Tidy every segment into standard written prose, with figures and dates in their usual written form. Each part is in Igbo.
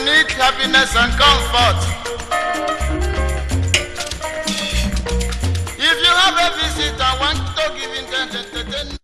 Need happiness and comfort. If you have a visitor, want to give him entertainment.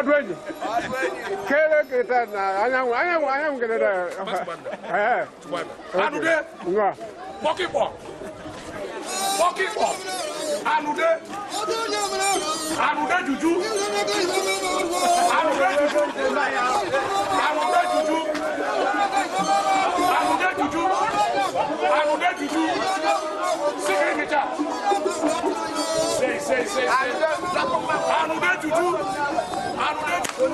Ọdụ enyi. Kere keta na anyanwụ anyanwụ anyanwụ kere na. Anude. Ngwa. Pọkịpọ. Pọkịpọ. Anude. Anude juju. Anude juju. Anude juju. Anude juju. Anude juju. Sikiri kicha. Say, say, say, say. Anude juju. Anude juju.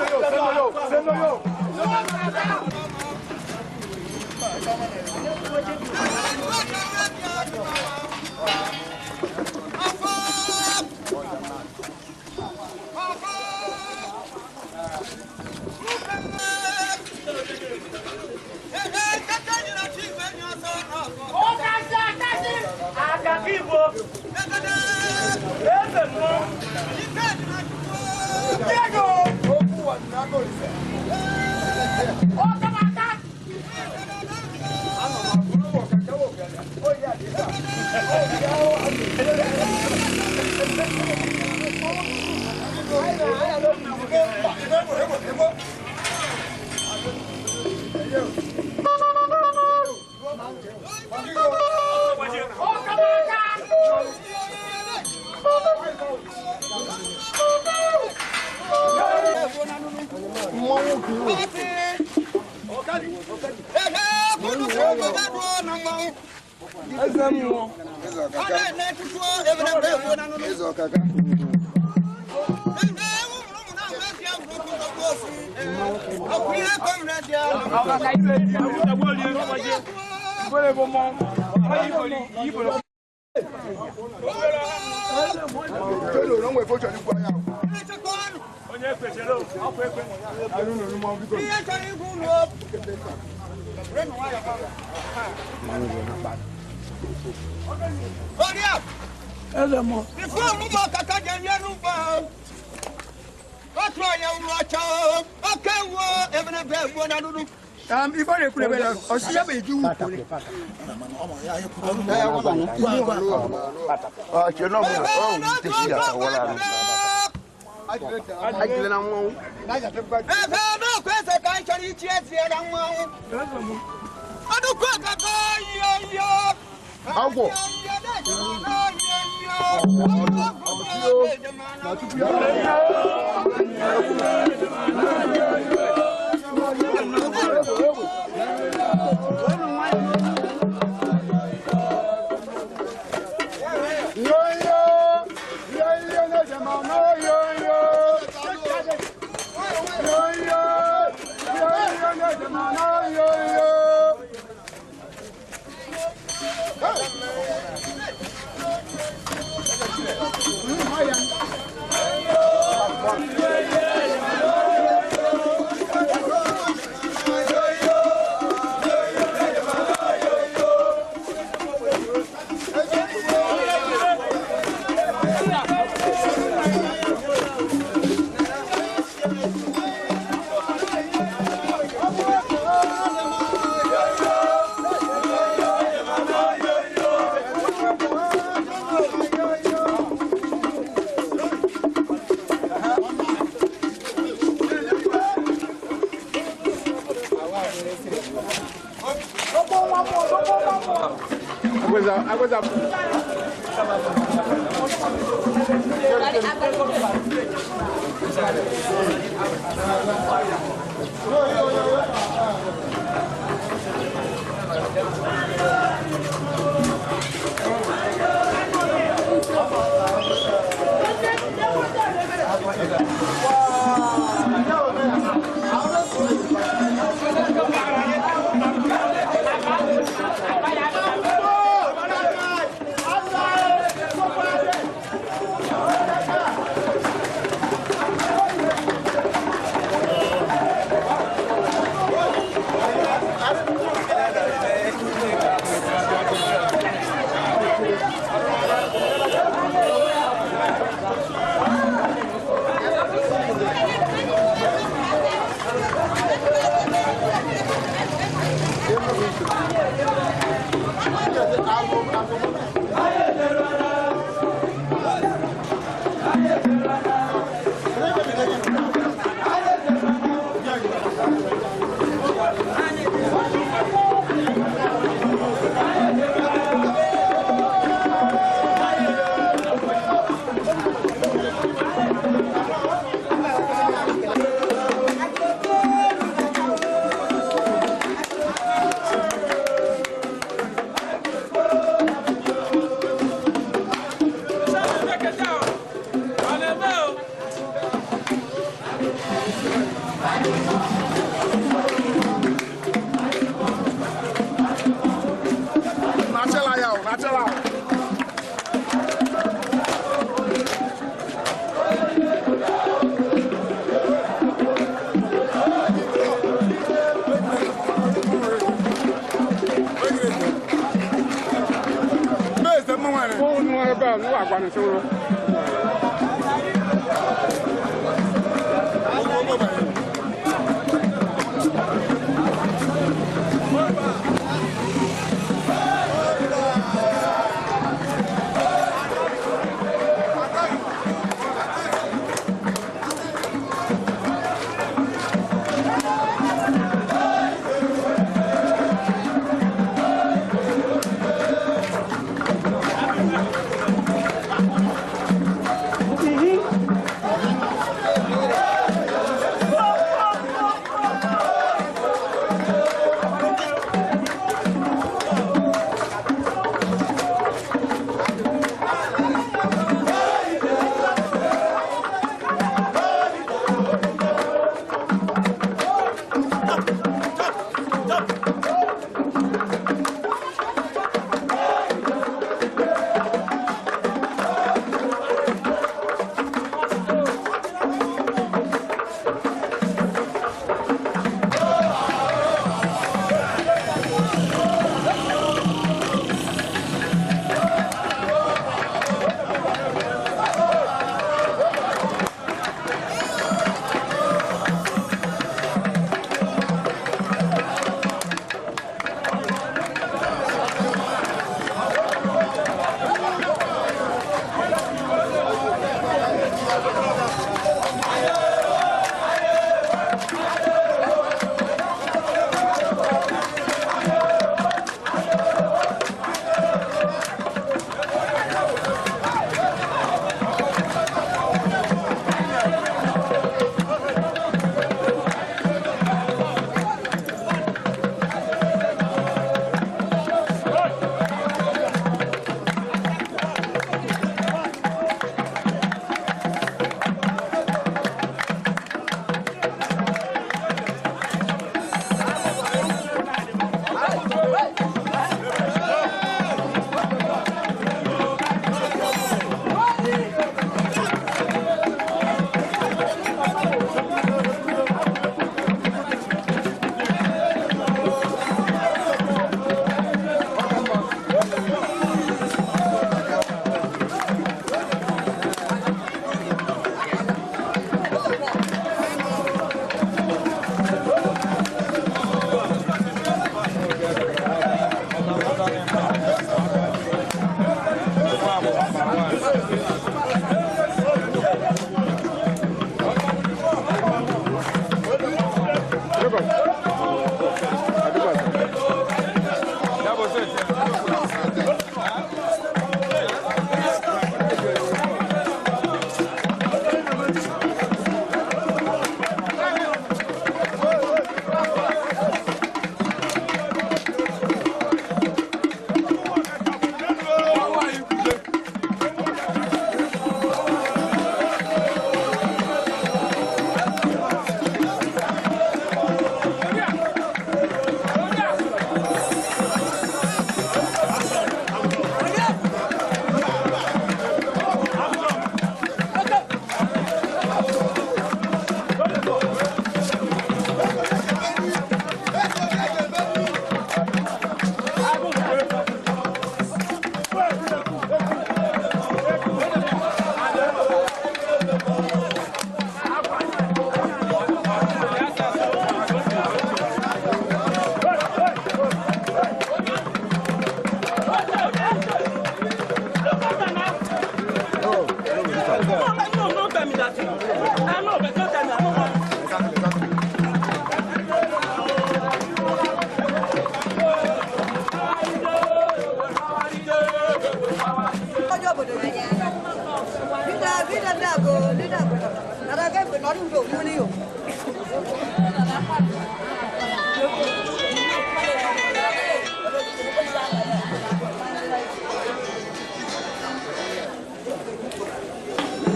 Nachela ya, nachela.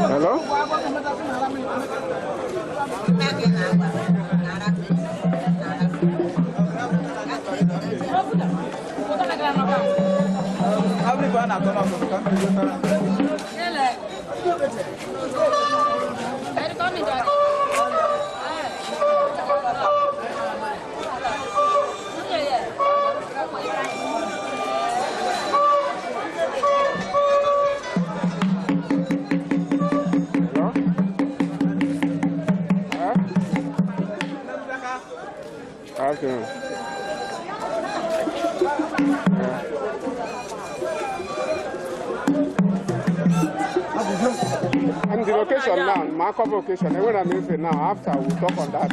Hello? Afternoon. And the location now, my cover location, when I'm in now, after we'll talk on that.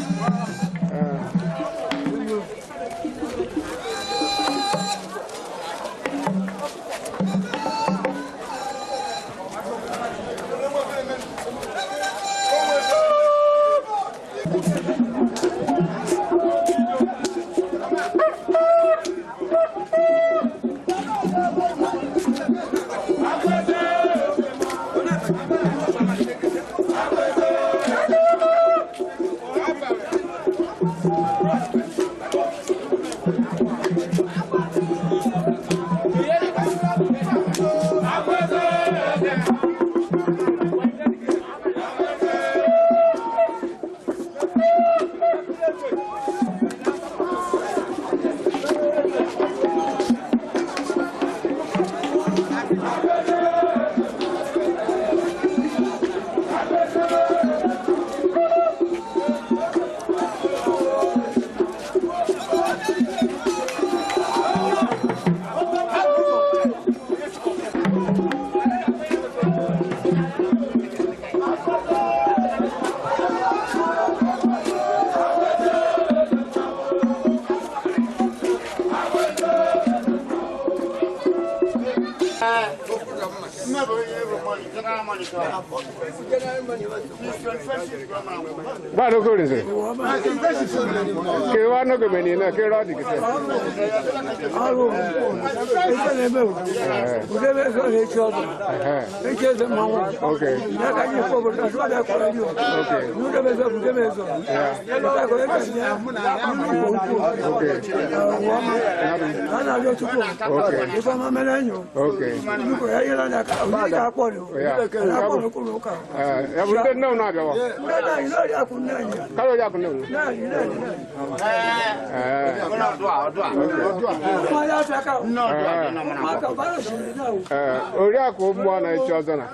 Oriakụ mmụọ na-echi ọzọ na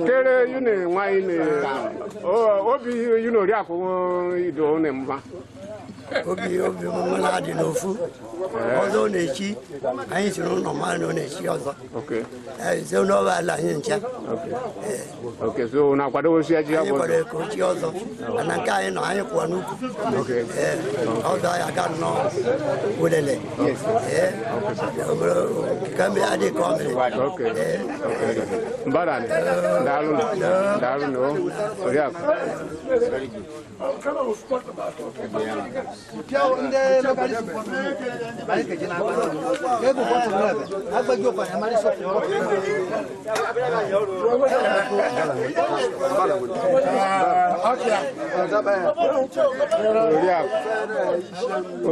kere yune nwanyị na obi yune oriakụ ido na mma obi obi mma na-adị n'ofu ọzọ na-echi anyị siri ụlọ mmadụ na-echi ọzọ eze n'ọba ala anyị ncha. Okay, so na kwadosi ya ji anyị kwado ka ochi ọzọ mana nke anyị nọ anyị kwụọ n'ukwu ọzọ anyị aga nnọọ welele kambe adị ka ọ mere. Mbarani daalụ daalụ oriakụ.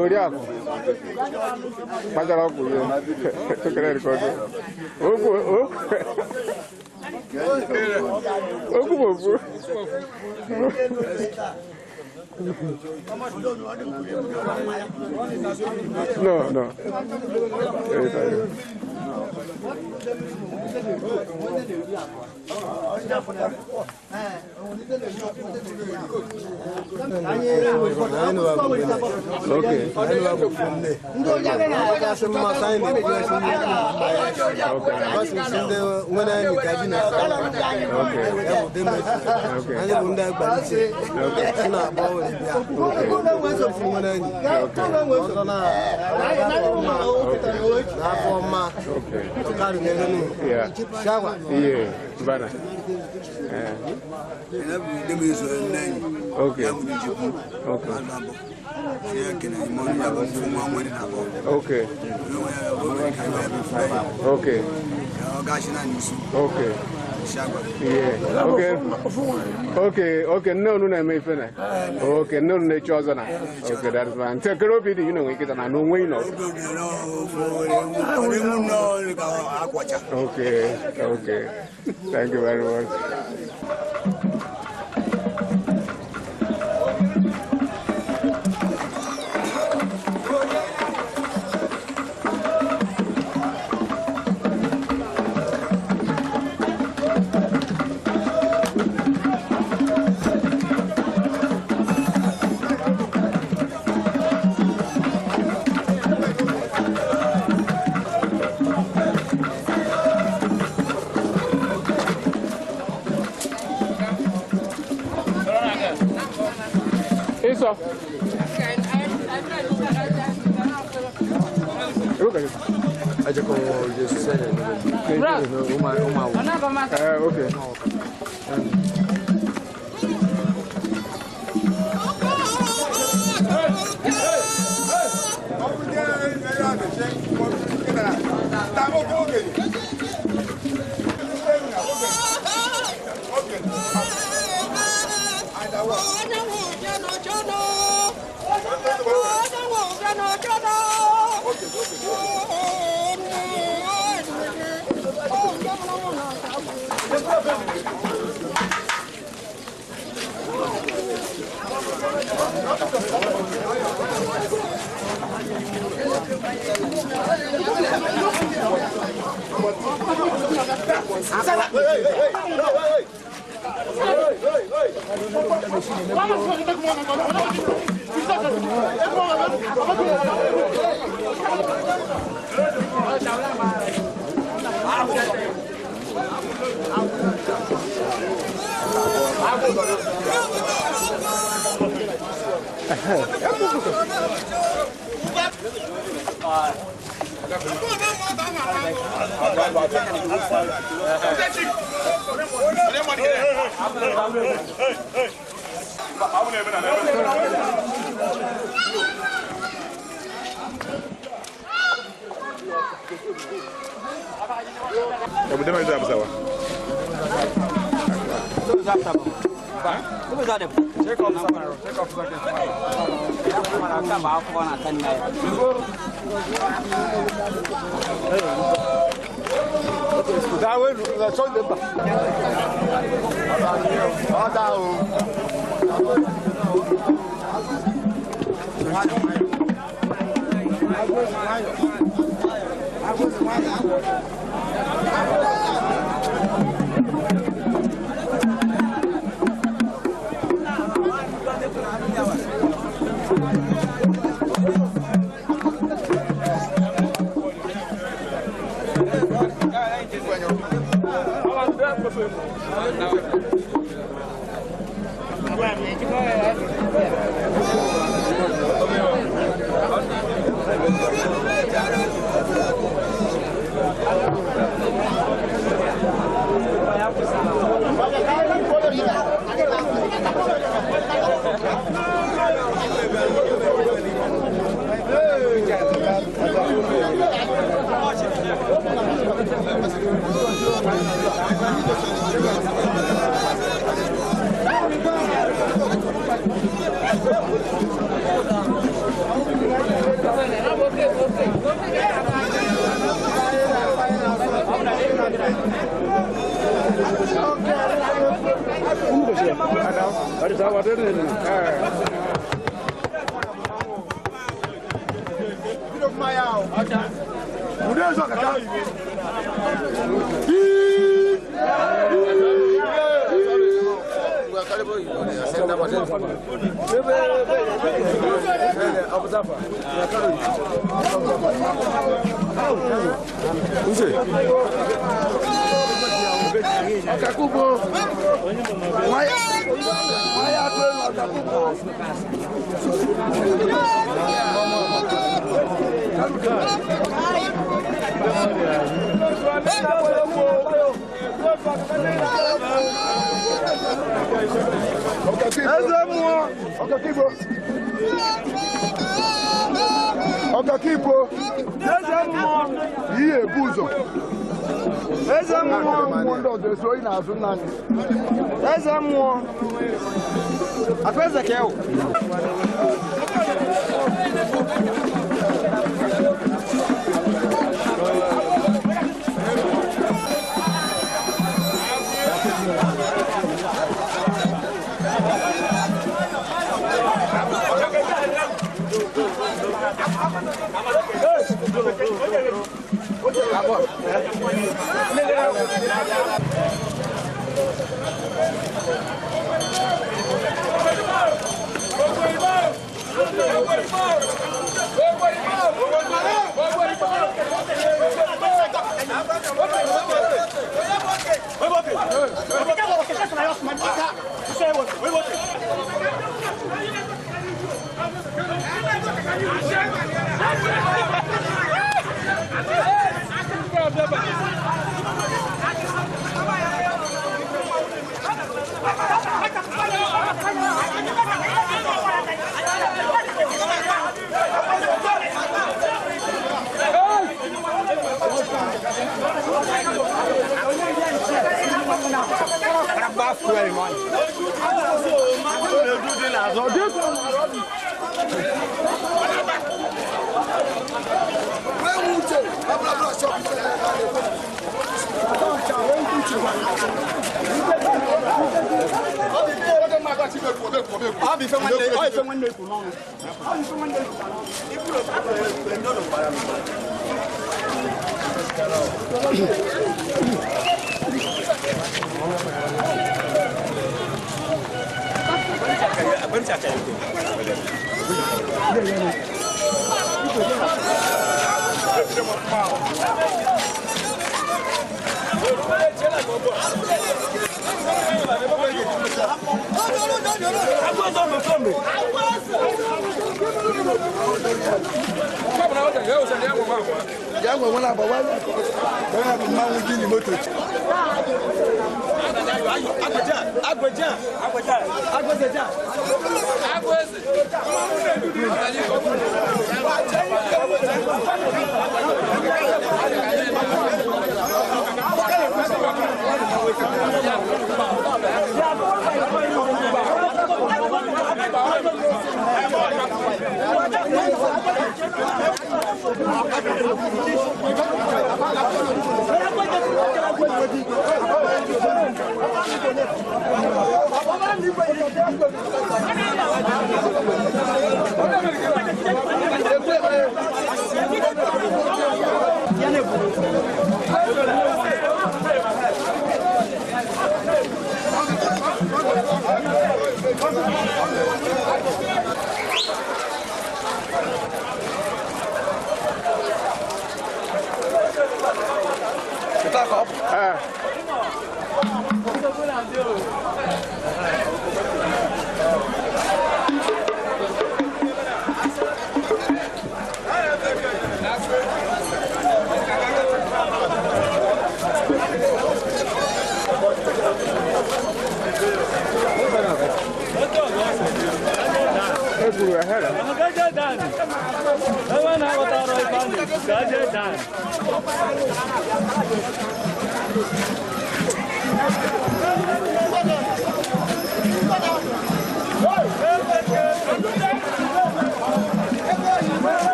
Oriakụ kpachara ọkụ ya okwu bụ okwu. No, no. Okay. Yeah, bana. Okay. Okay. Okay. Okay. Yeah. Okay. Okay, okay. No, no, no, me fena. Okay, no, no, choza na. Okay, that's fine. Take care of it, you know, we no way no. Okay, okay. Thank you very much. Eso. Okay. Ọkakibo, ihe ebu ụzọ Eze mmụọ ndị ọzọ eso oyi n'azụ nna anyị. Eze mmụọ. Akụ eze ka ewu.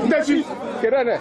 Ndechi, kerene.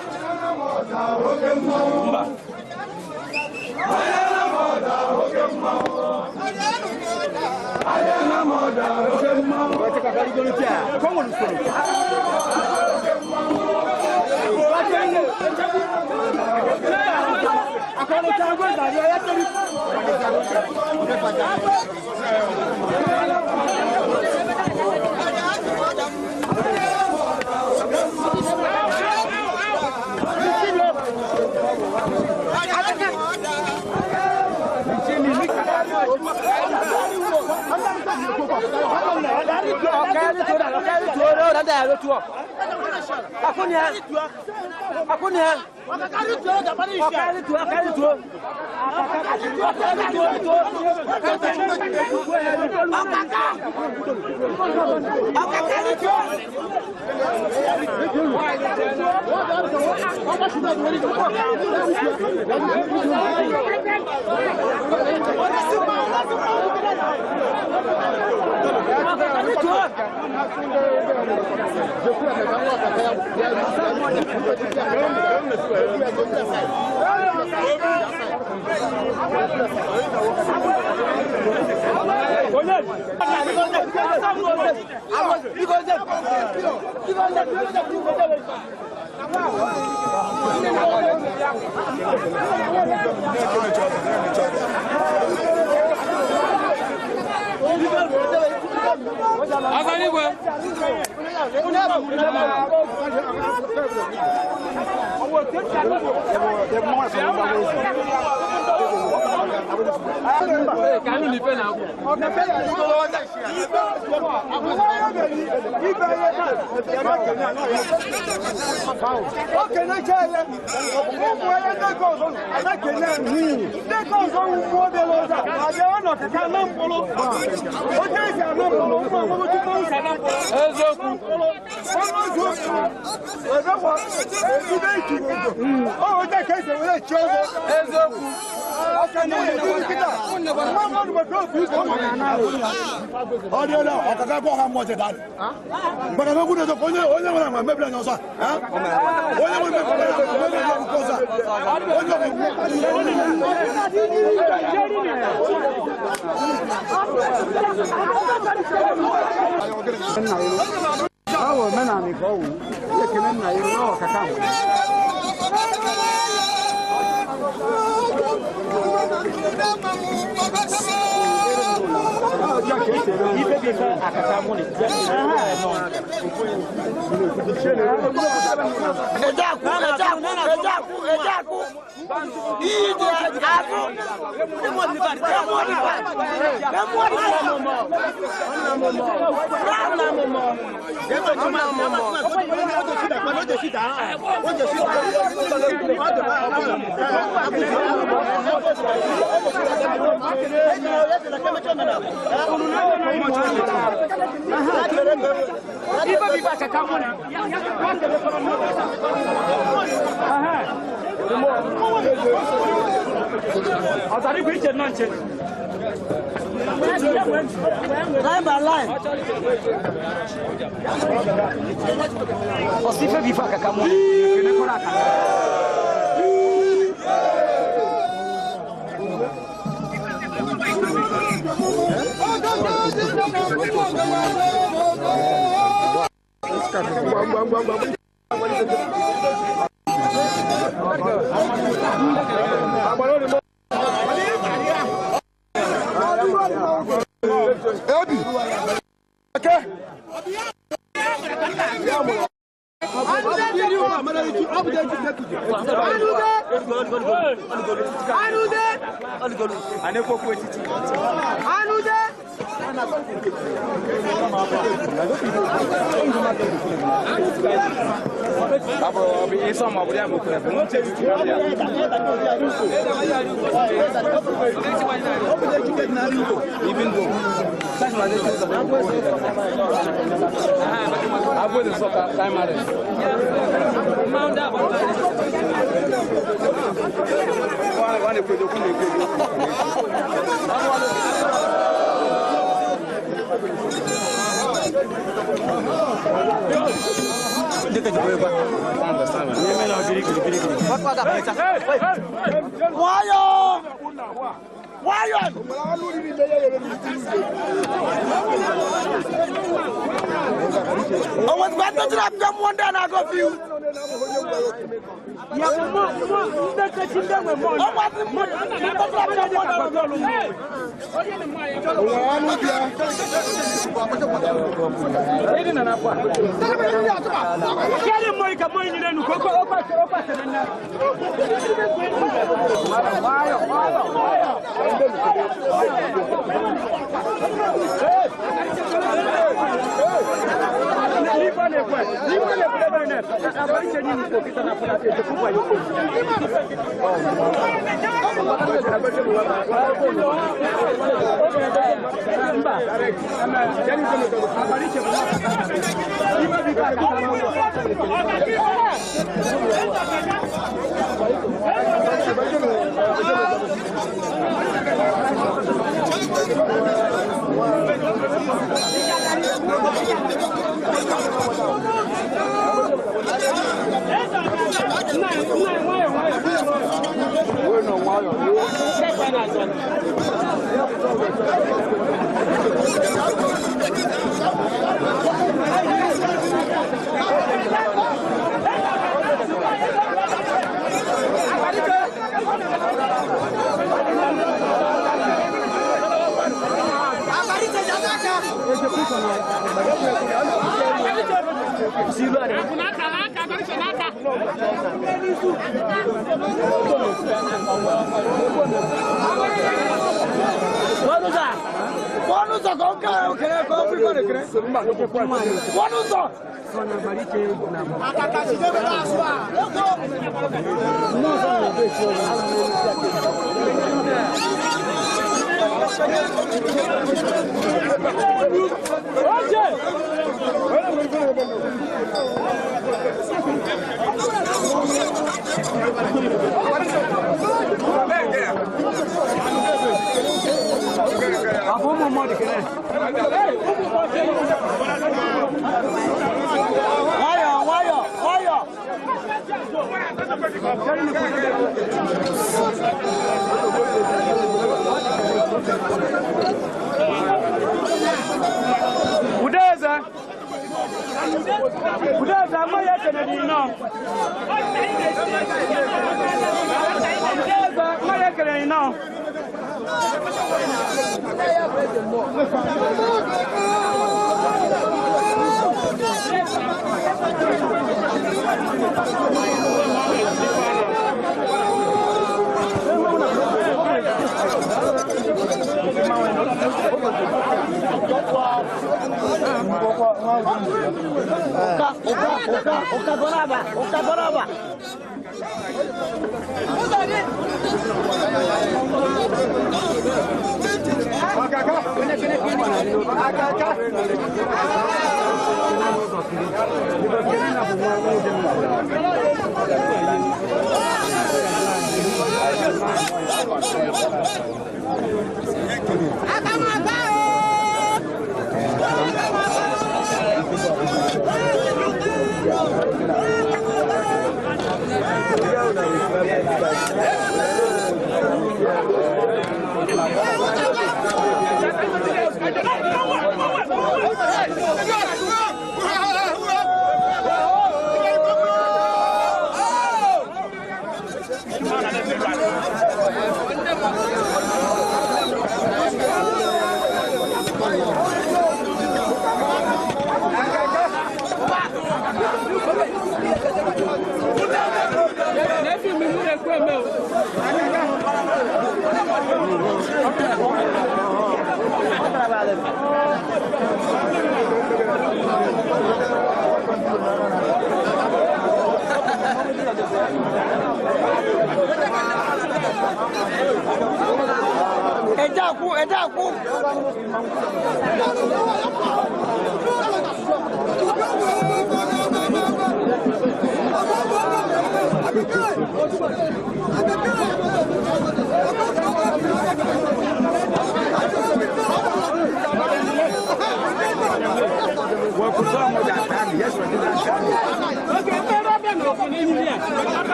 Line by line.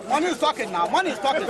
Money is talking now. Money is talking.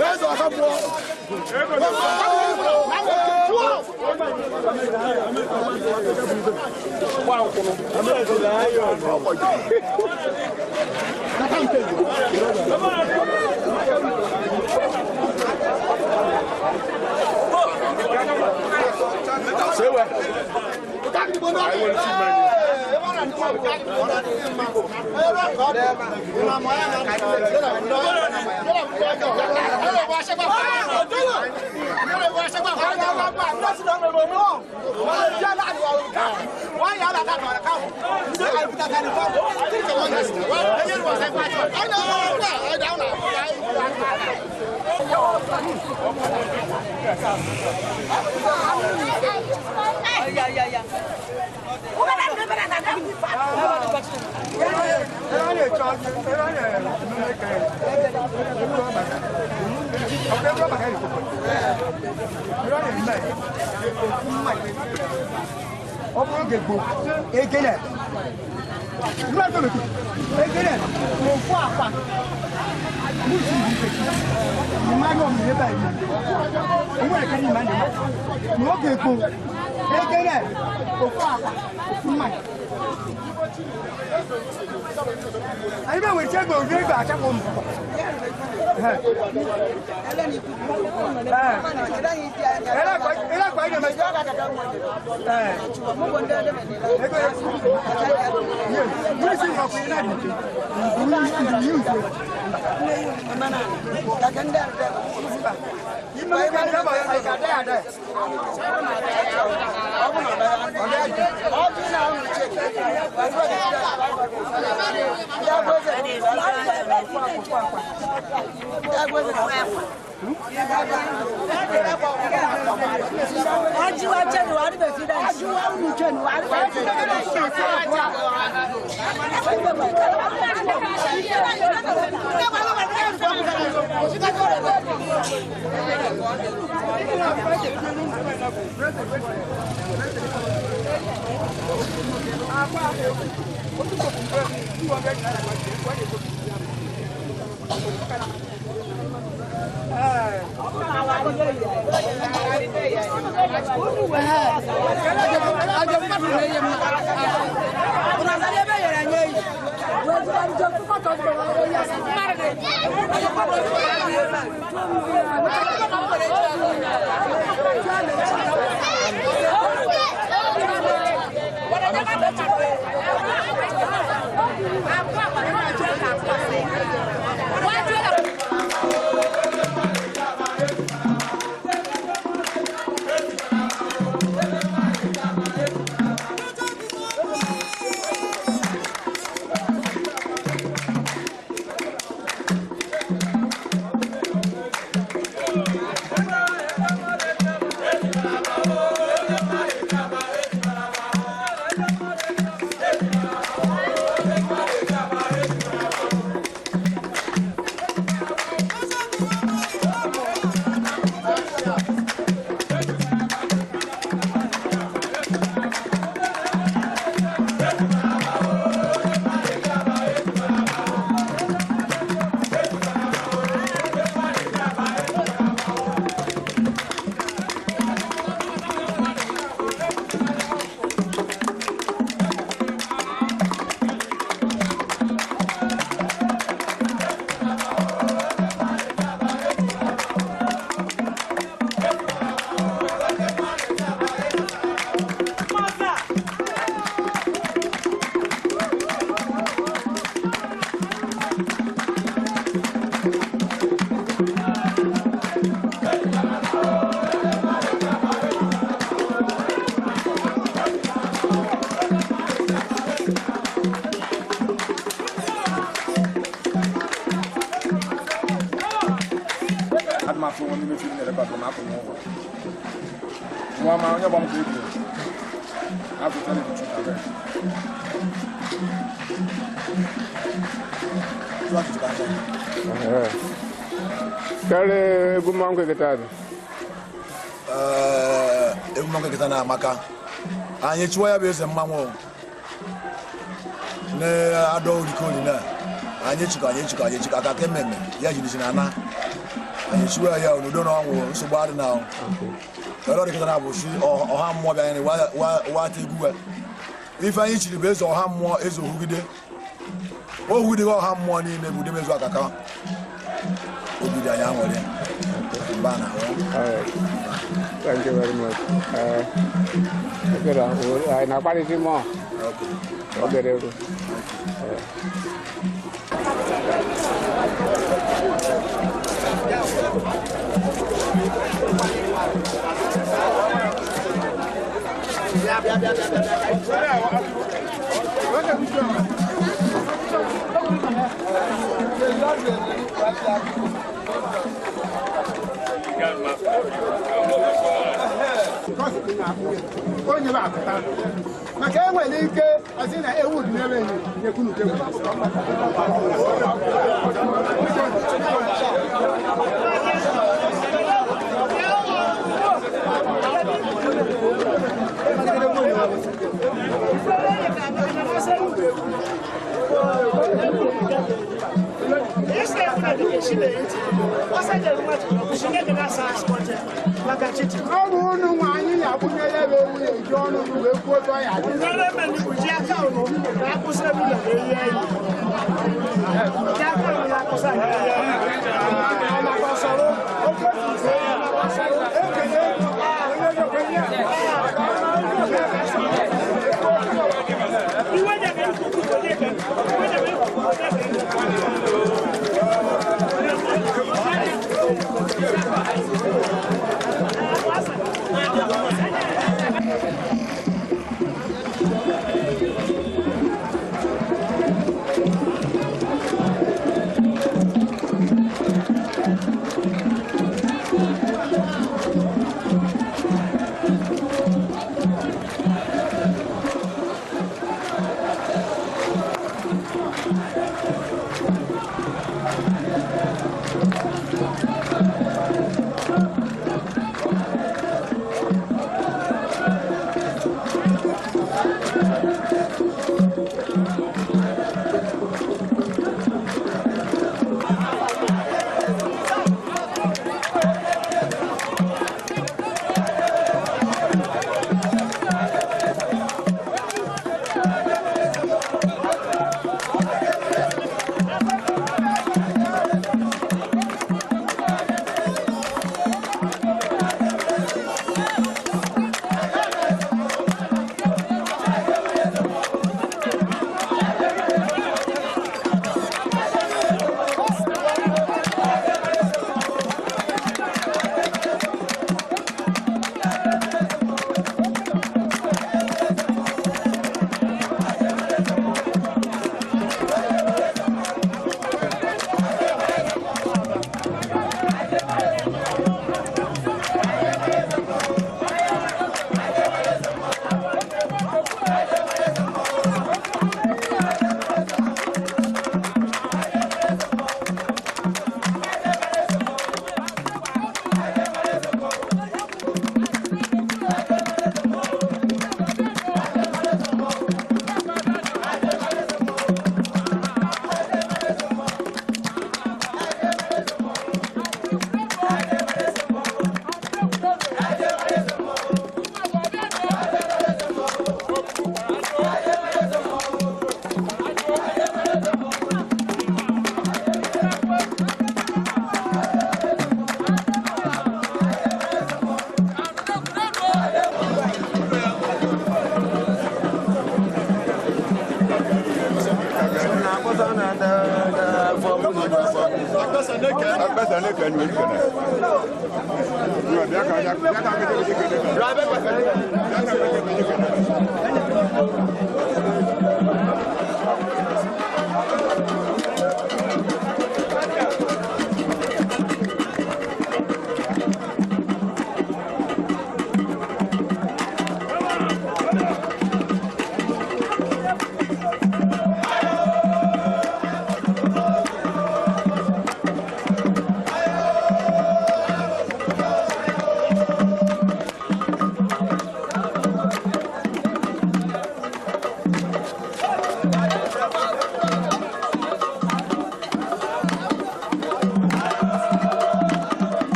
Obama, onye ọgbam ka ebi. I have to tell you the truth, abeg. Kere egwu mmanwụ kịta dị. Egwu mmanwụ kịta na-amaka. Anyị chụwa ya bụ eze mmanwụ na-adọ orikori na anyị chịkọ anyị chịkọ anyị chịkọ aka ka ememe ya jiri si na ana anyị chụwa ya n'udo na ọnwụ nsogbu adị na ọrụ dịkịta na abụchi ọha mmụọ bịa anyị wata egwu ife anyị chiri bụ eze ọha mmụọ eze ohugide ohugide ọha mmụọ niile bụ udemezu akaka obi dị anyị aṅụrị mba na ahụ. Thank you very much. Okay, na-akparịsị mọ. Obere ego. Onye bụ akụta maka enwere ike ọsị na ewu dị n'ebe enyi nyekwunu kewu. Ọ bụ unu nwa anyị na-akwụnye ya bụ ewu na-eji ọnụ wee kwuo otu ọ ya adị.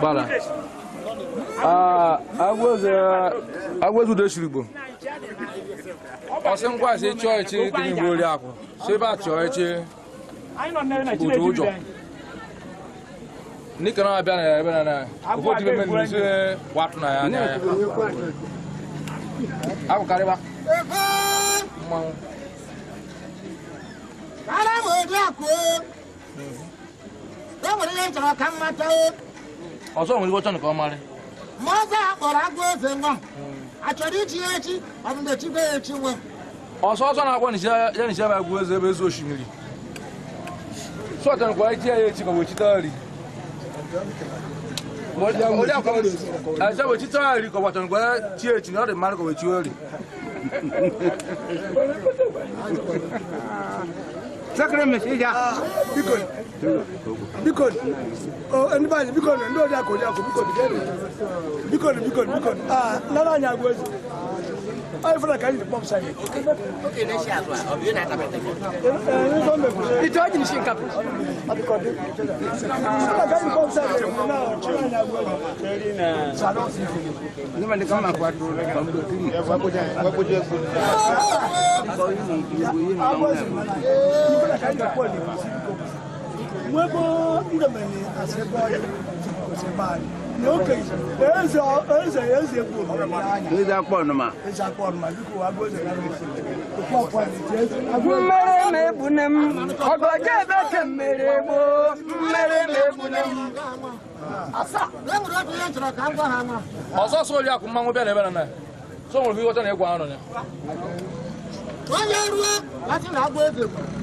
Bala. Agwezi ude shirigbo. Ọsị ngwa sị chọọ echi dị n'igbo oriakụ. Sị ebe a chọọ echi otu ụjọ. N'ike na abịa na ya ebe na na ụfọdụ ibe mmiri sị watụ na ya anya ya. Abụkarịba. Mmanwụ. Ọzọ nwere iwe ọchọ nke ọmarị. Mọzọ akpọrọ agụ eze nwa. Achọrọ ichi ya echi, ọ bụ na echikwa ya echi nwe. Ọsọ ọsọ na-akpọ ya n'ishi ebe agụ eze ebe eze osimiri. Sọtara kwa echi ya echi ka wechita nri. Aja wechita nri ka wachara kwa chi echi na ọ dị mmadụ ka wechi nri. Biko, oh, anybody, biko, no, biko, biko, biko, ah, nana nyagwezi. I feel like I need to pump side. Okay, let's see as well. You not It doesn't sink up. Ọsọ sọ oli akụ mmanwụ bịa na ebe na na. So nwere ịghọta na ịgwa anụ ya. Onye ruo, asị na agwọ eze gburu.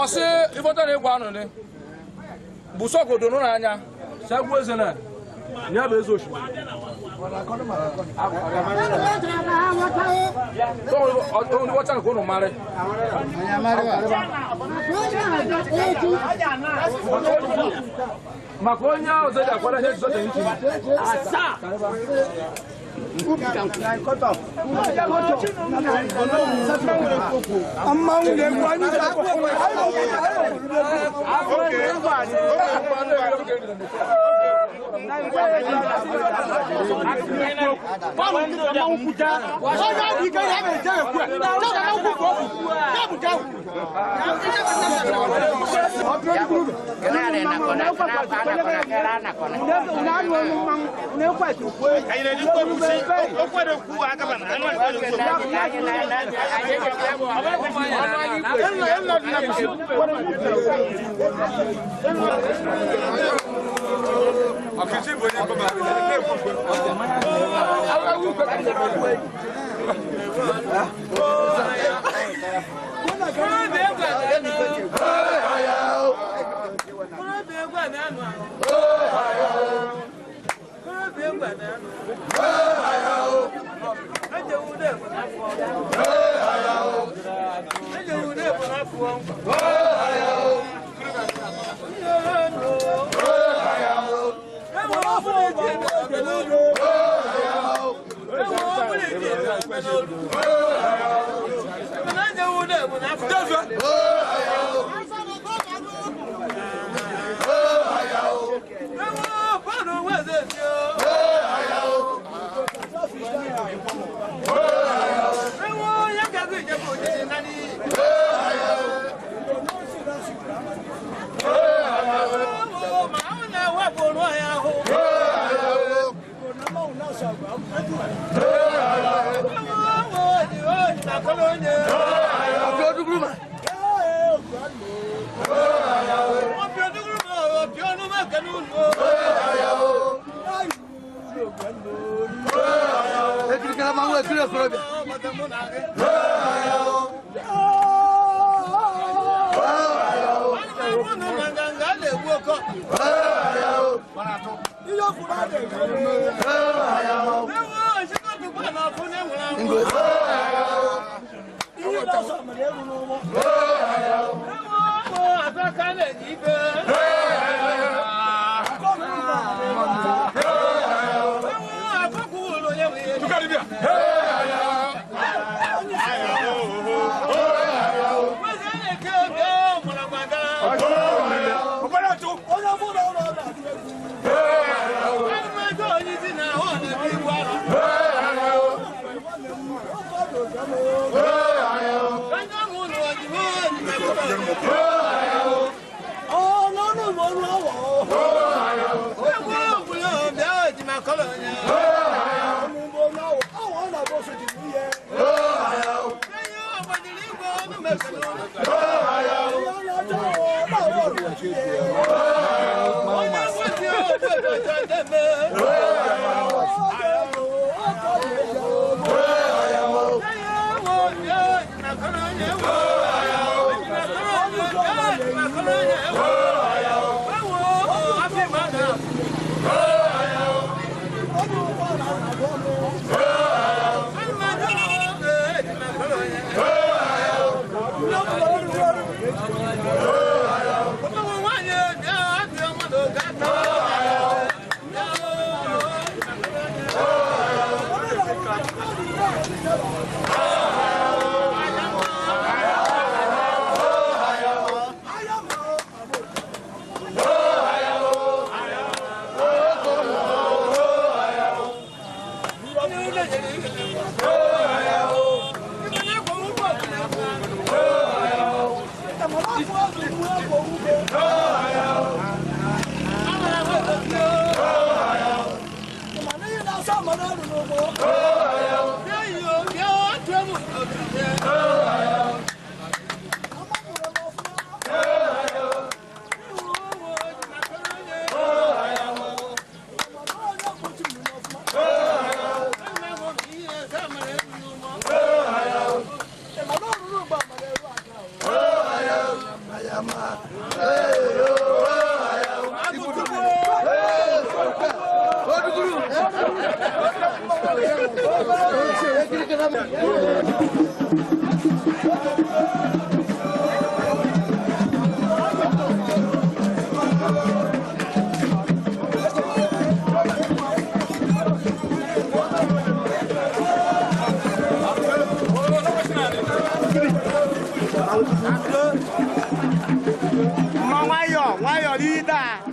Ọsị ịghọta na ịgwa anụ ni. Bụ sọgodo nụ n'anya. Sị agwọ eze na. Ya bụ eze osimiri. So nwere ịghọta na mara. Maka onye ahụ zedi akwara ihe jizọs enyi. Asaa. Nwayọọ n'ide a.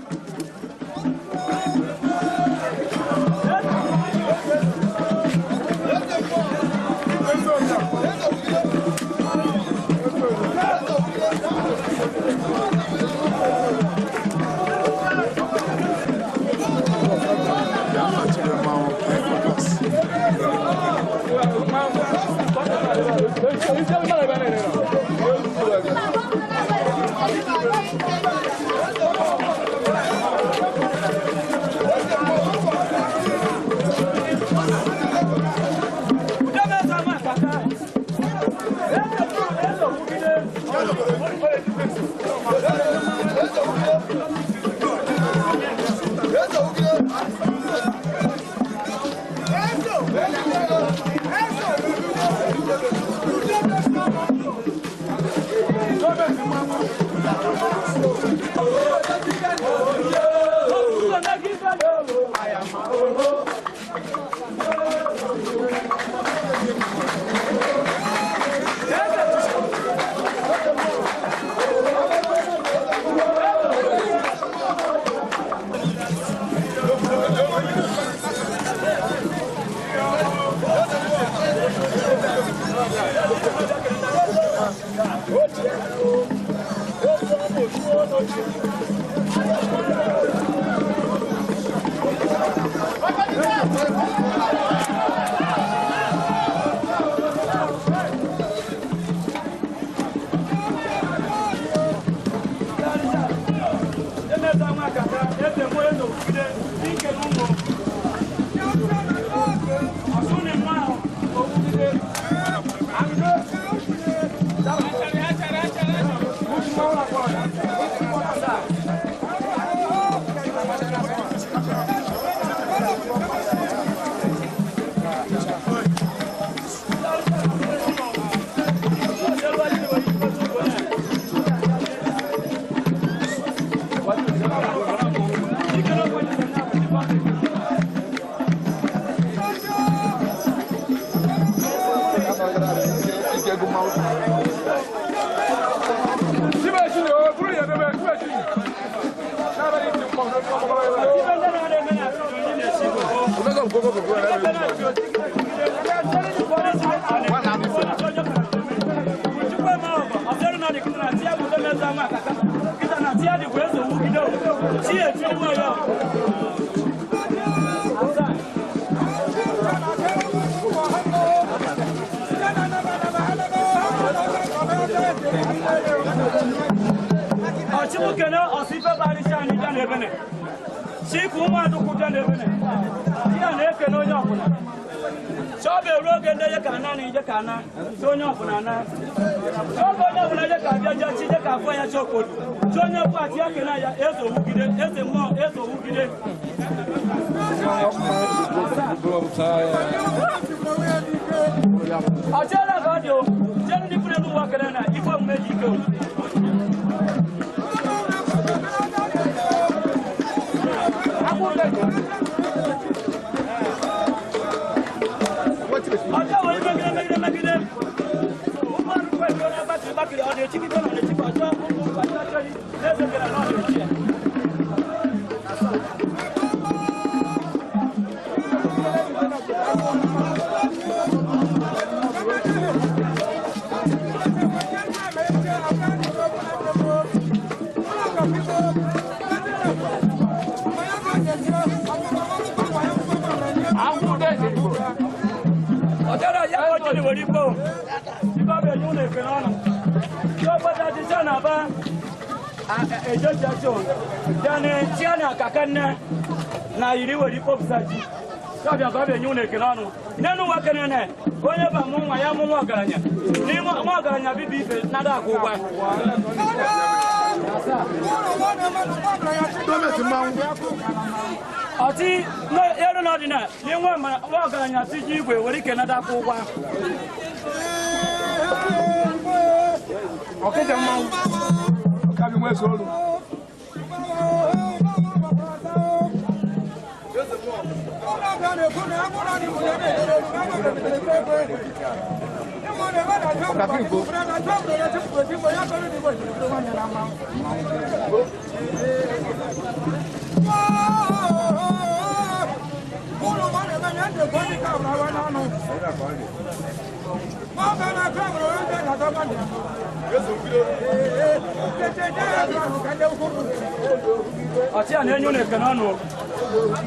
Ọtí à na-enye unu ekene ọnụ.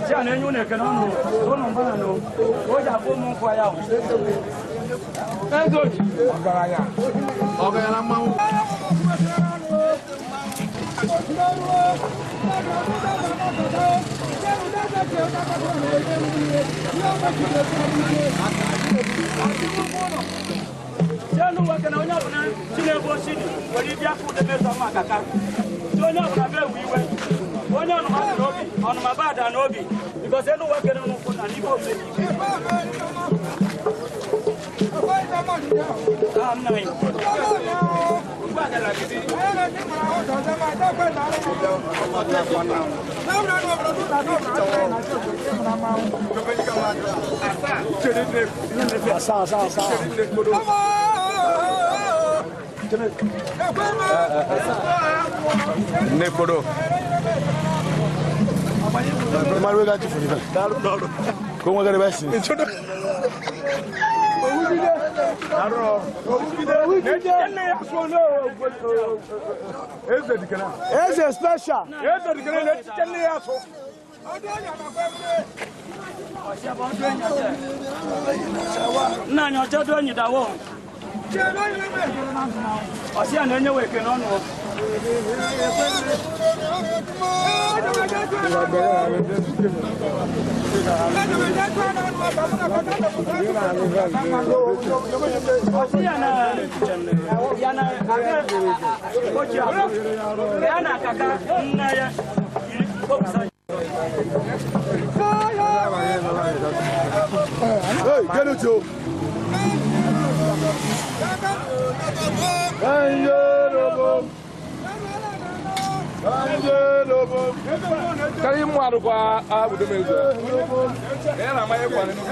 Ọtí a na-enye unu ekene ọnụ. Ụnụ mbana nụ. O ji afọ ụmụ nkwụ ya. Ego ji. Ọgaranya. Ọgaranya mmanwụ. Sẹ́nu wẹ̀ kẹ́nà onye ọbụla Chineke oshidi nwere ibi afọ udebe zọ akaka. Onye ọbụla bụ ewu iwe. Onye ọnụma dị n'obi, ọnụma ba ada n'obi. Because enu wẹ̀ kẹ́nà n'ụkwụ na n'igwe omume dị ike. Nekoro. Eze special. Nna anyị ọchọ dụ enyi dawo. Ọsị a na-enye weke n'ọnụ. Ọsị ya na ya na oji abụ ya na akaka nna ya yiri kpọpụsa. Hey, get it, Joe. Kari mu arụkwa abudo mezo. Ya na amaghị kwa n'ime.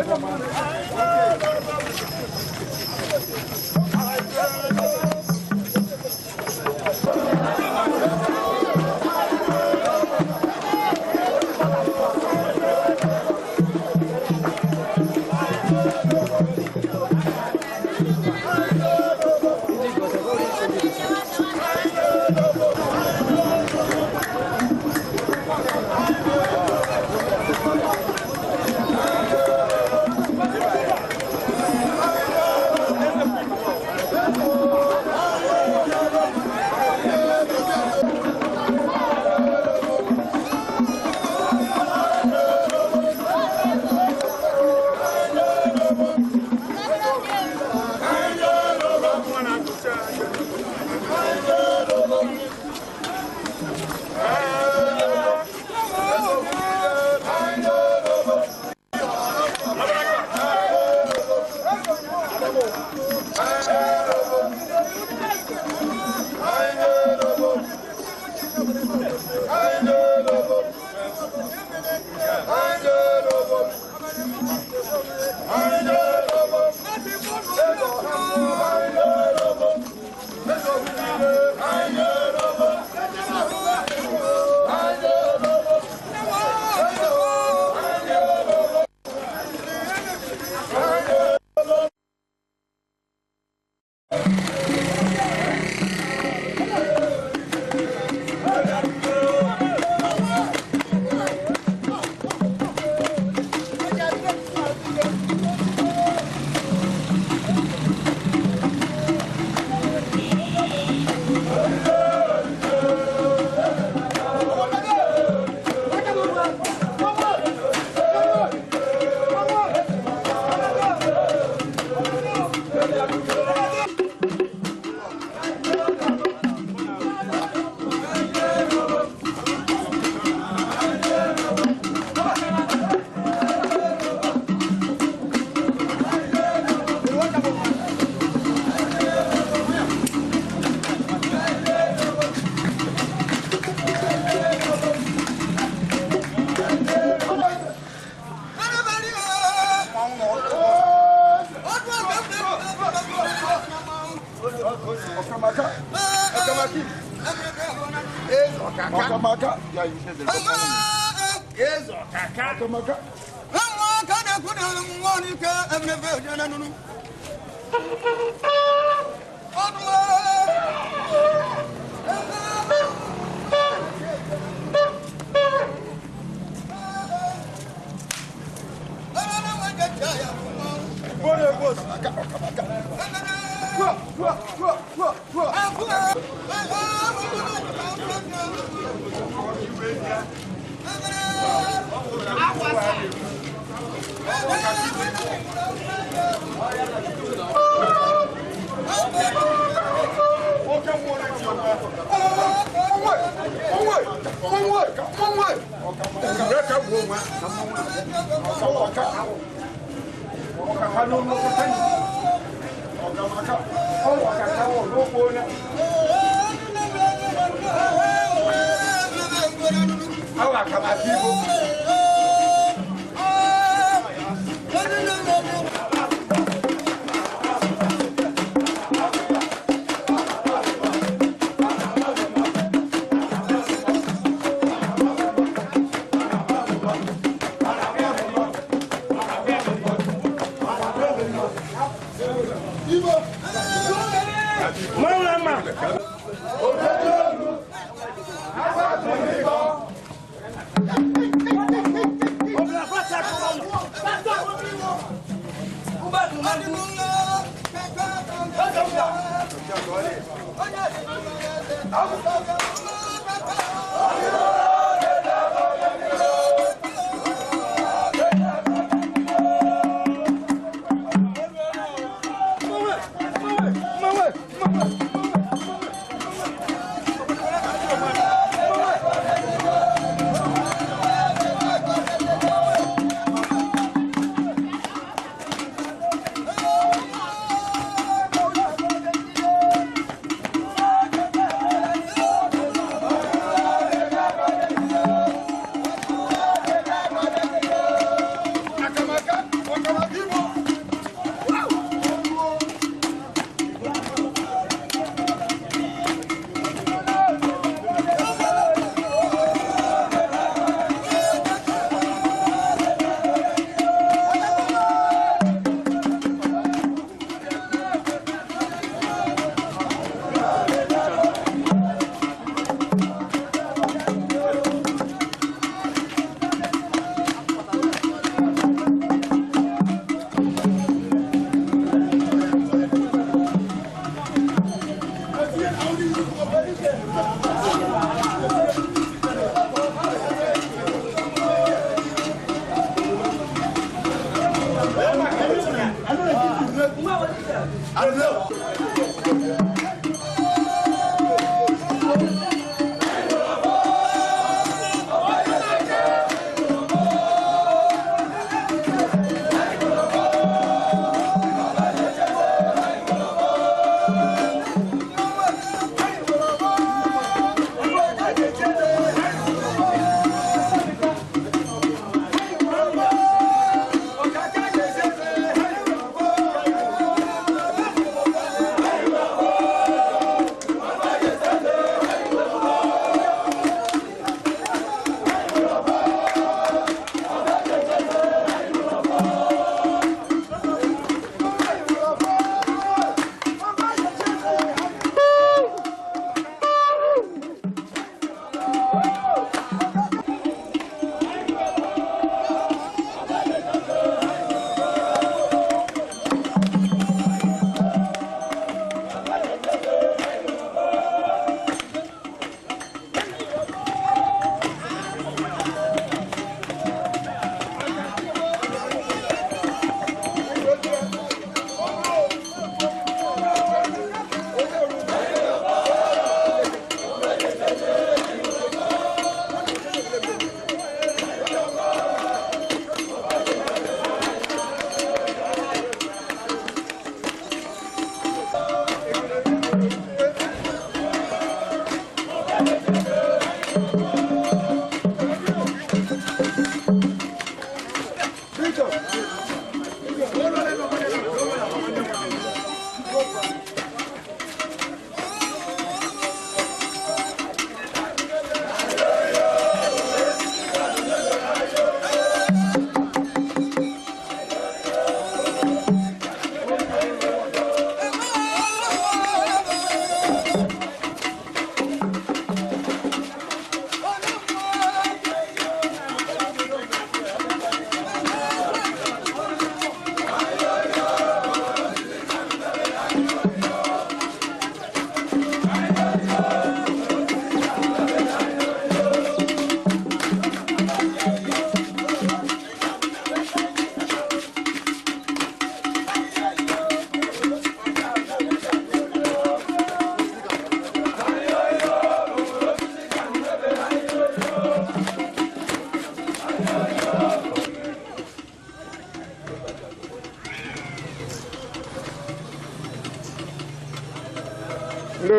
Mama!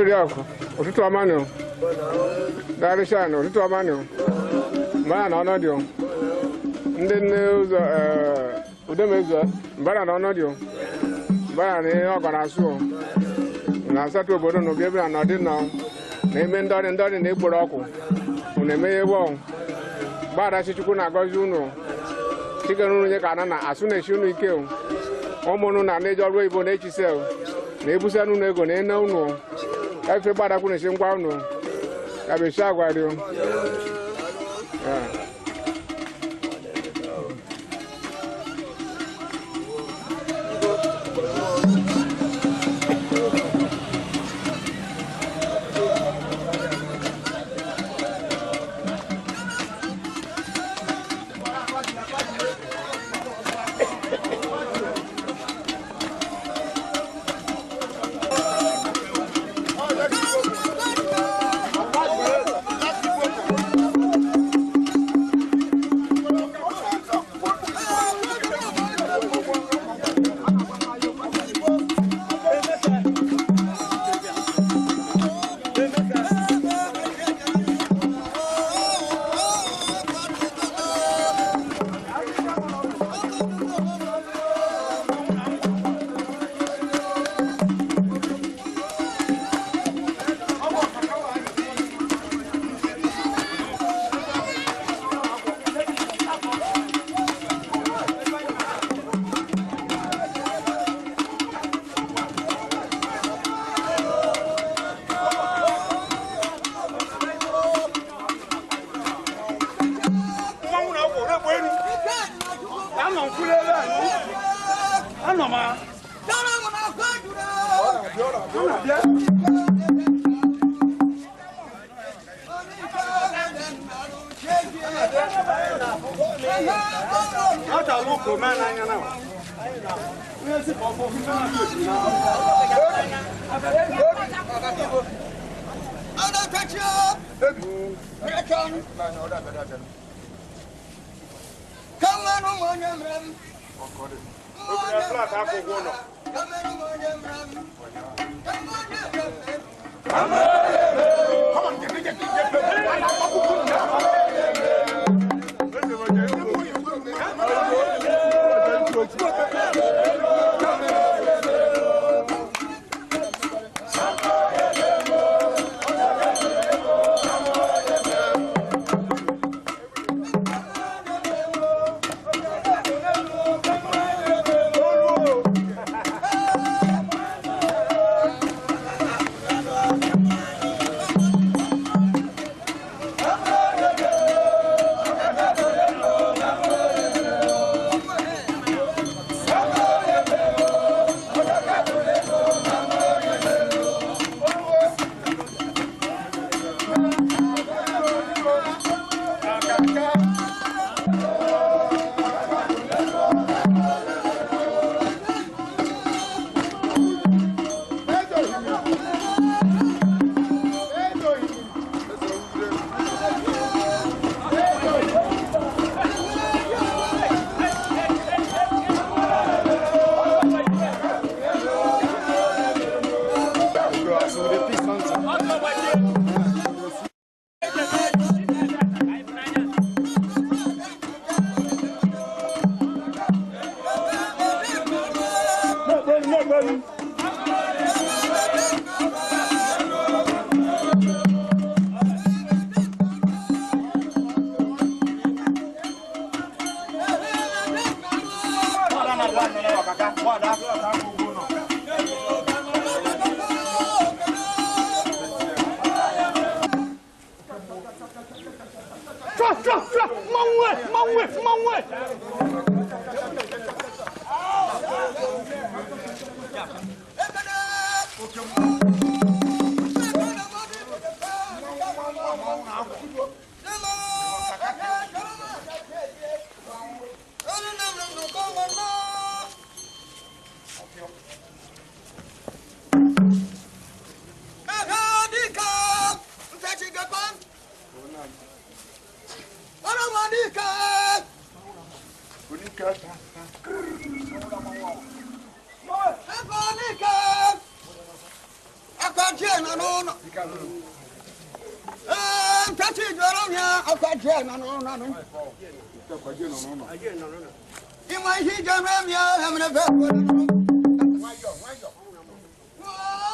Oriakụ, ụtụtụ ọma nụ. Darịsha nụ, ụtụtụ ọma nụ. Mbara na ọnọdụ. Ndị nne ụzọ udemezu mbara na ọnọdụ. Mbara na ihe ọgara asụ. Na asatọ obodo na obi ebira na ọdị nọ. Na eme ndọrị ndọrị na egboro ọkụ. Unu emeghe ebe ọ. Gbadachi Chukwu na-agọzi unu. Chike unu nye ka na asụ na-esi unu ike. Ụmụ unu na na-eji ọrụ oyibo na-echise. Na-ebusa unu ego na ene unu. Ka ife gbadakwu na-esi ngwa unu. Ka bụ esi agwa dị. Ọkwa nọ n'ụlọ. Ee, ntachi jọrọ ya ọkwa nọ n'ụlọ. Ịma ihe ije mee m ya emere be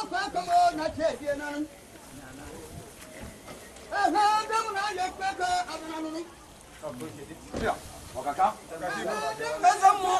ọkwa kọmọ na chie na nụ. Ehe, ndị mụ na ya ekpe ka abụna nụnụ. Ọkaka. Eze mmụọ.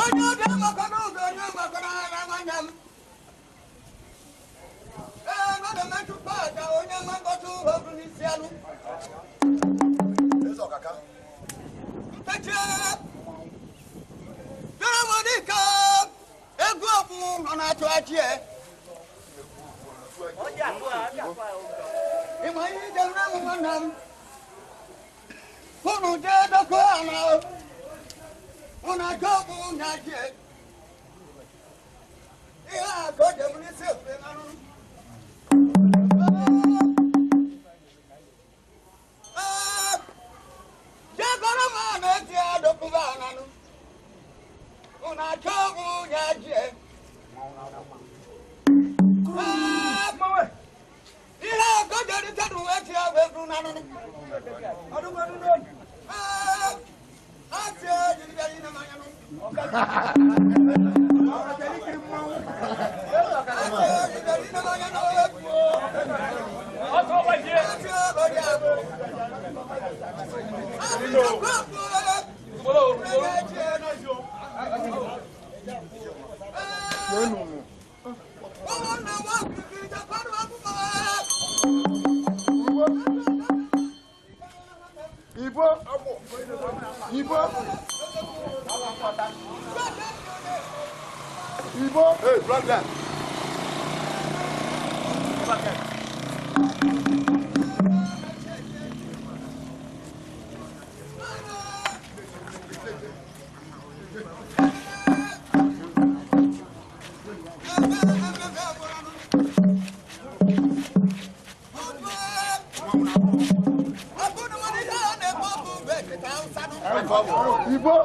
Onye ọbịa maka n'ụzọ onye maka n'ara nwanne m. Ee, mmadụ metụkwa aja onye mgbakọta ụlọ bụ n'isi anụ. Mpechie, bịara m dịka egwu ọkpụ nọ na-atụ achị e. Ịma ihe ije nne m nwanne m. Unu jee dọkọ ala. Una jobu na je. Ihe a ka o ji eburu isi efe n'anụ. Ee, jegoro m a na-eti adọkụba ananụ. Una jobu na je. Ee, ihe a ka o ji erite n'uwe ti agwa eburu n'anụ. Ee, Ibo. Ibo. Ibo. Hey, block that. Ibo.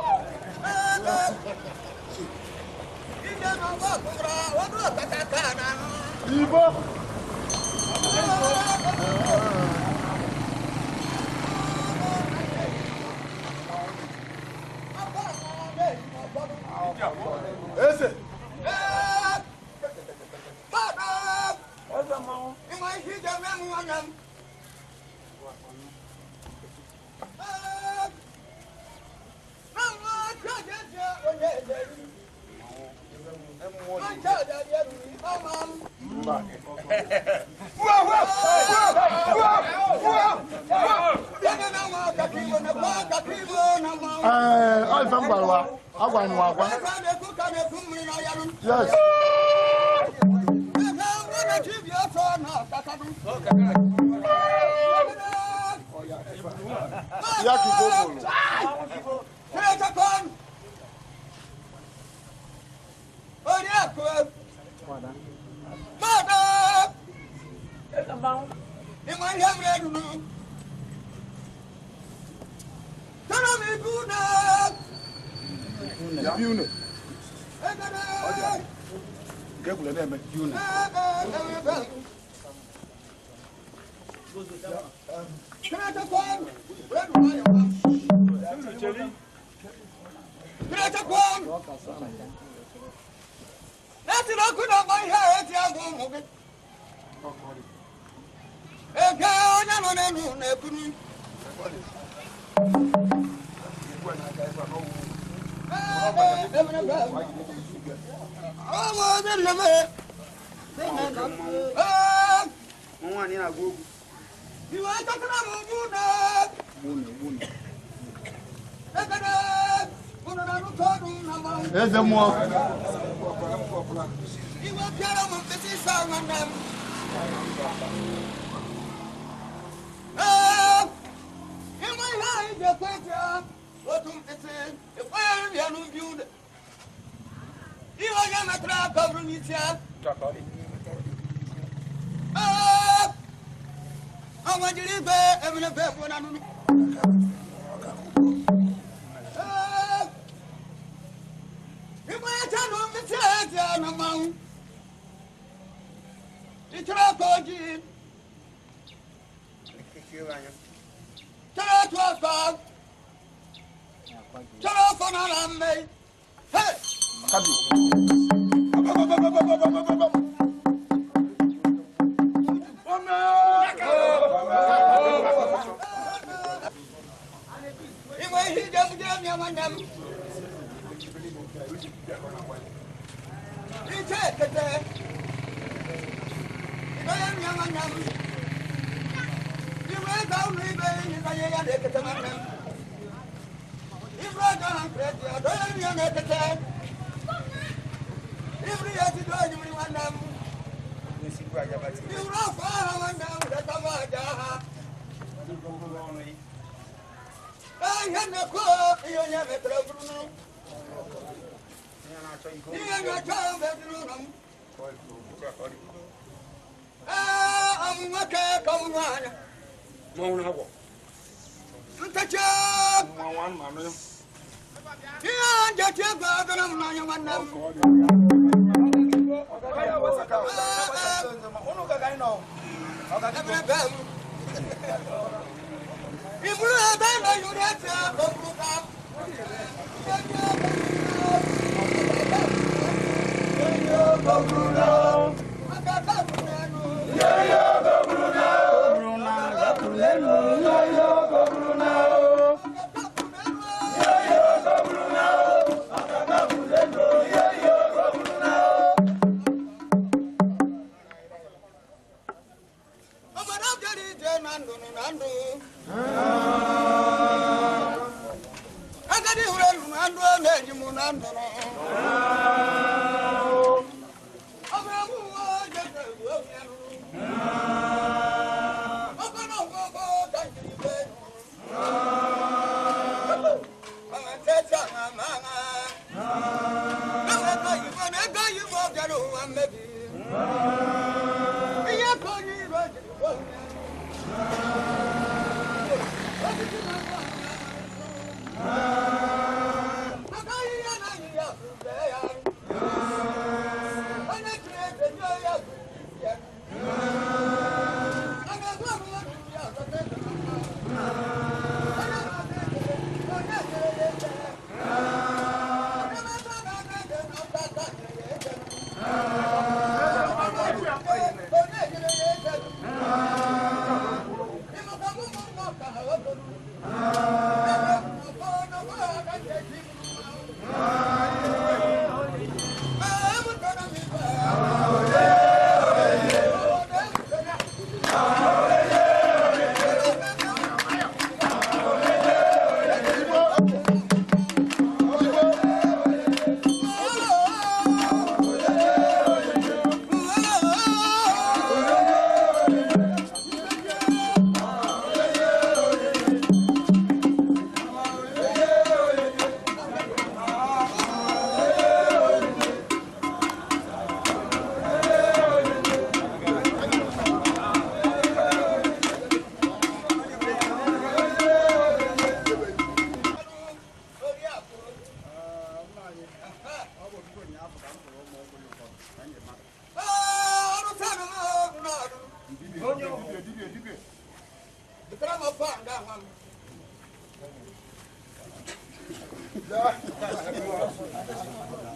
Ibo. Ese. Yes. Eze mmụọ.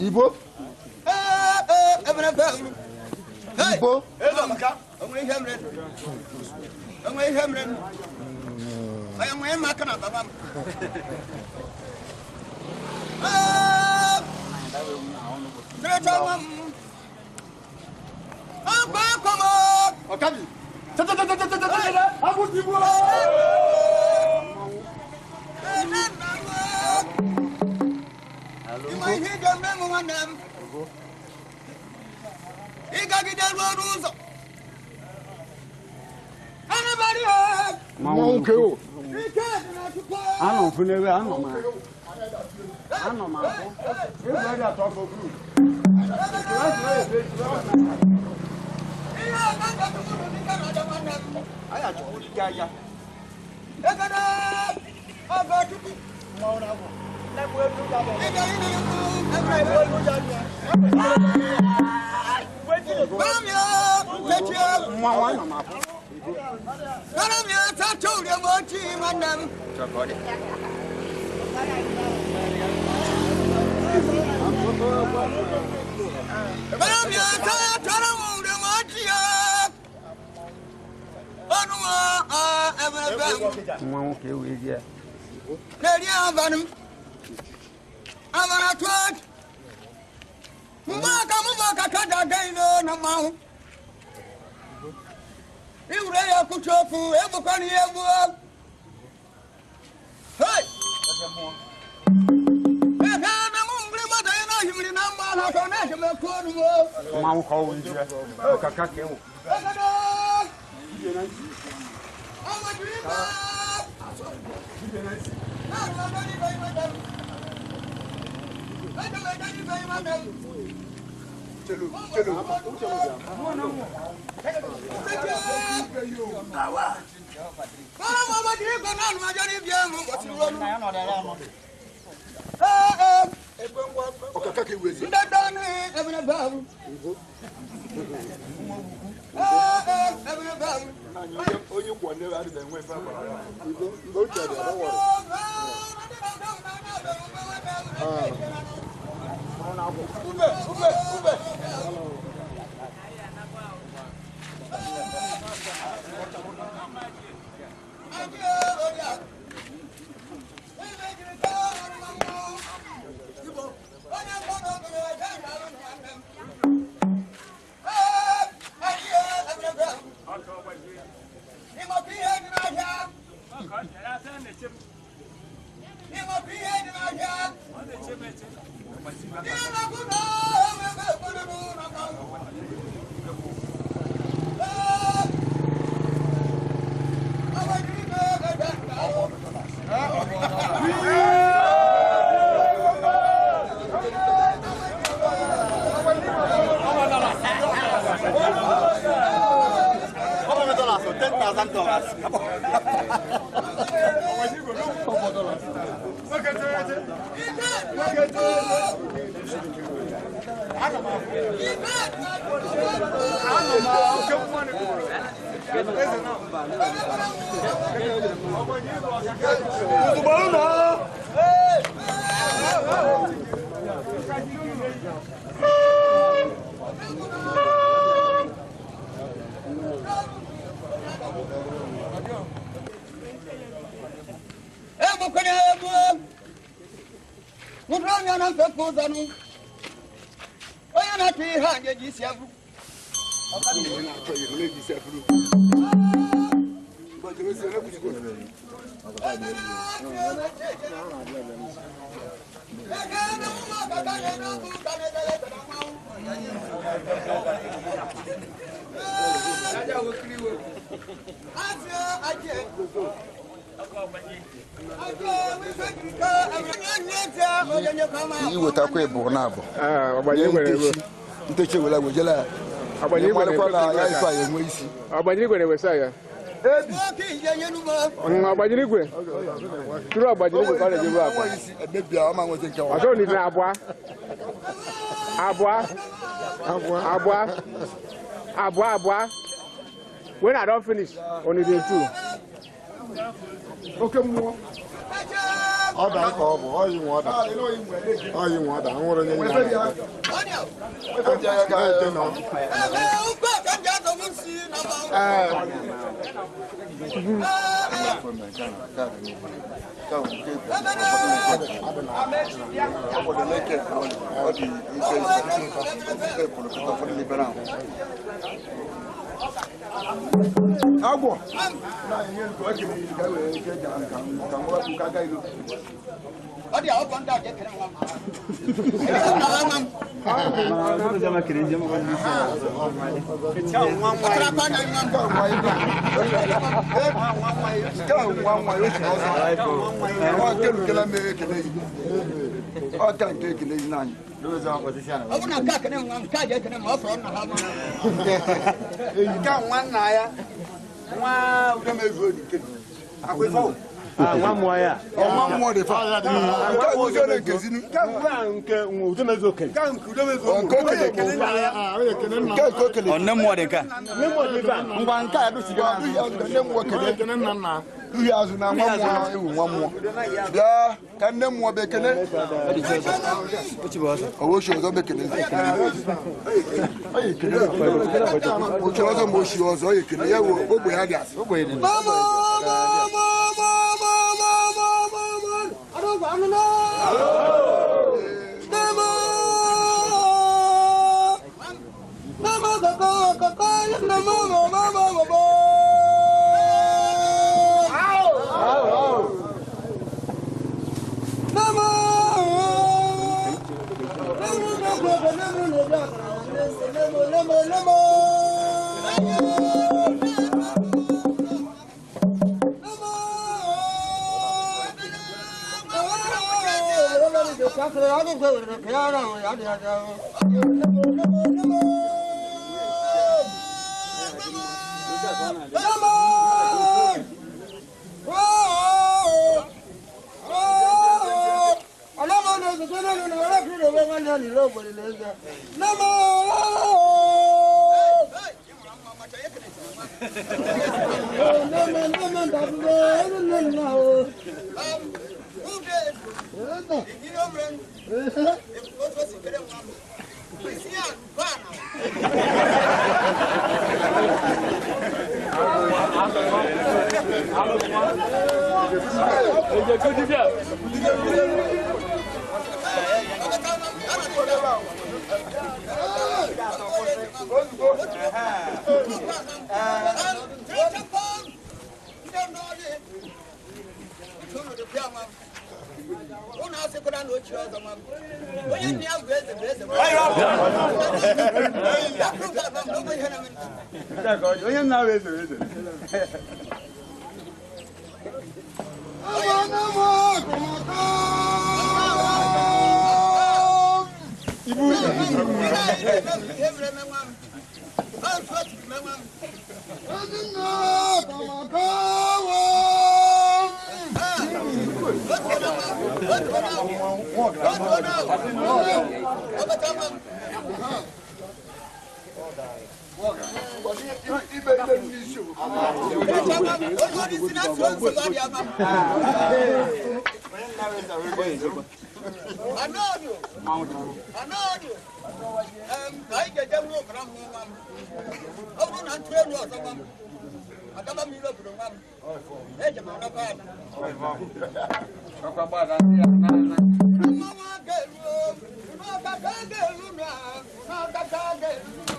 Igbo. Igbo. Ịma ihe ị ga-eme m nwanne m. Ịgagide ruo n'ụzọ. Anybody here? Mmanwụ nke o. Ike dị na Chukwu. Anọ m n'ebe anọ m. Anọ m afọ. Egwu atọ afọ buru. Ihe ọma ka Chukwu dị ka na-adọ nwanne m. Anyị achọkwu dike anya. Egede ọgọ Chukwu. Mmanwụ na-abụ. Iwetakwa ịbụ na abụ ntechi were wejela ya ya ife a enwe isi ọgbanyere igwe na-ewesa ya ọgbanyere igwe tụrụ ọgbanyere igwe ka ọ na-ejebu abụọ ọzọ onide na abụọ abụọ abụọ abụọ abụọ when I don finish onide two. Oke mmụọ ọda ka ọ bụ ọyị nwe ọda ọyị nwe ọda nwụrụ onye nwe ya Agwọ. Na ihe nke o kere ka wee ke ja ka ka nwa ka ga ilo. Ọ dị ọkọ ndị ọjọ kere nwa m. Ọ bụ na nke a kene nwa m, nke a ga-ekene ma ọ fọrọ nna ha. Nke a nwa nna ya nwa Udemezu nke akwa ife ọ. Nwa mmụọ ya. Nwa mmụọ dị fa. Nke a guzo na nke zinu. Nke Udemezu okele. Nke Udemezu okele. Nke nke okele. Ọ nne mmụọ dị nke a. Nne mmụọ dị ife a. Ngwa nke a dusiga nne mmụọ kele. Duhie azụ na nwa mmụọ ewu nwa mmụọ. Bịa ka nne mmụọ bụ ekele. Owoshi ọzọ bụ ekele. Ochi ọzọ ma oshi ọzọ ya ekele ya wụ ogbe ya dị asị.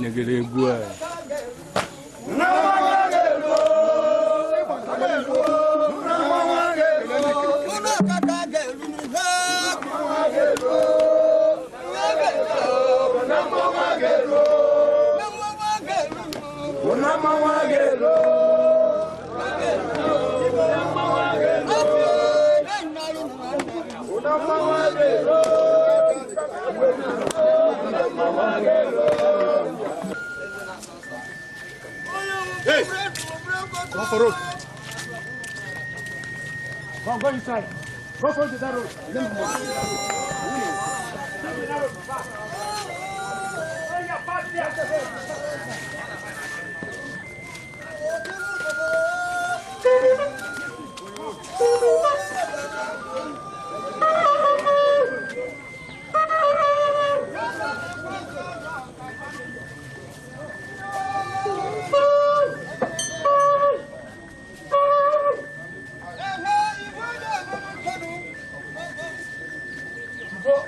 Nyegere egwu a. Hey! Go for road. Go, go inside. Go for the road. Go.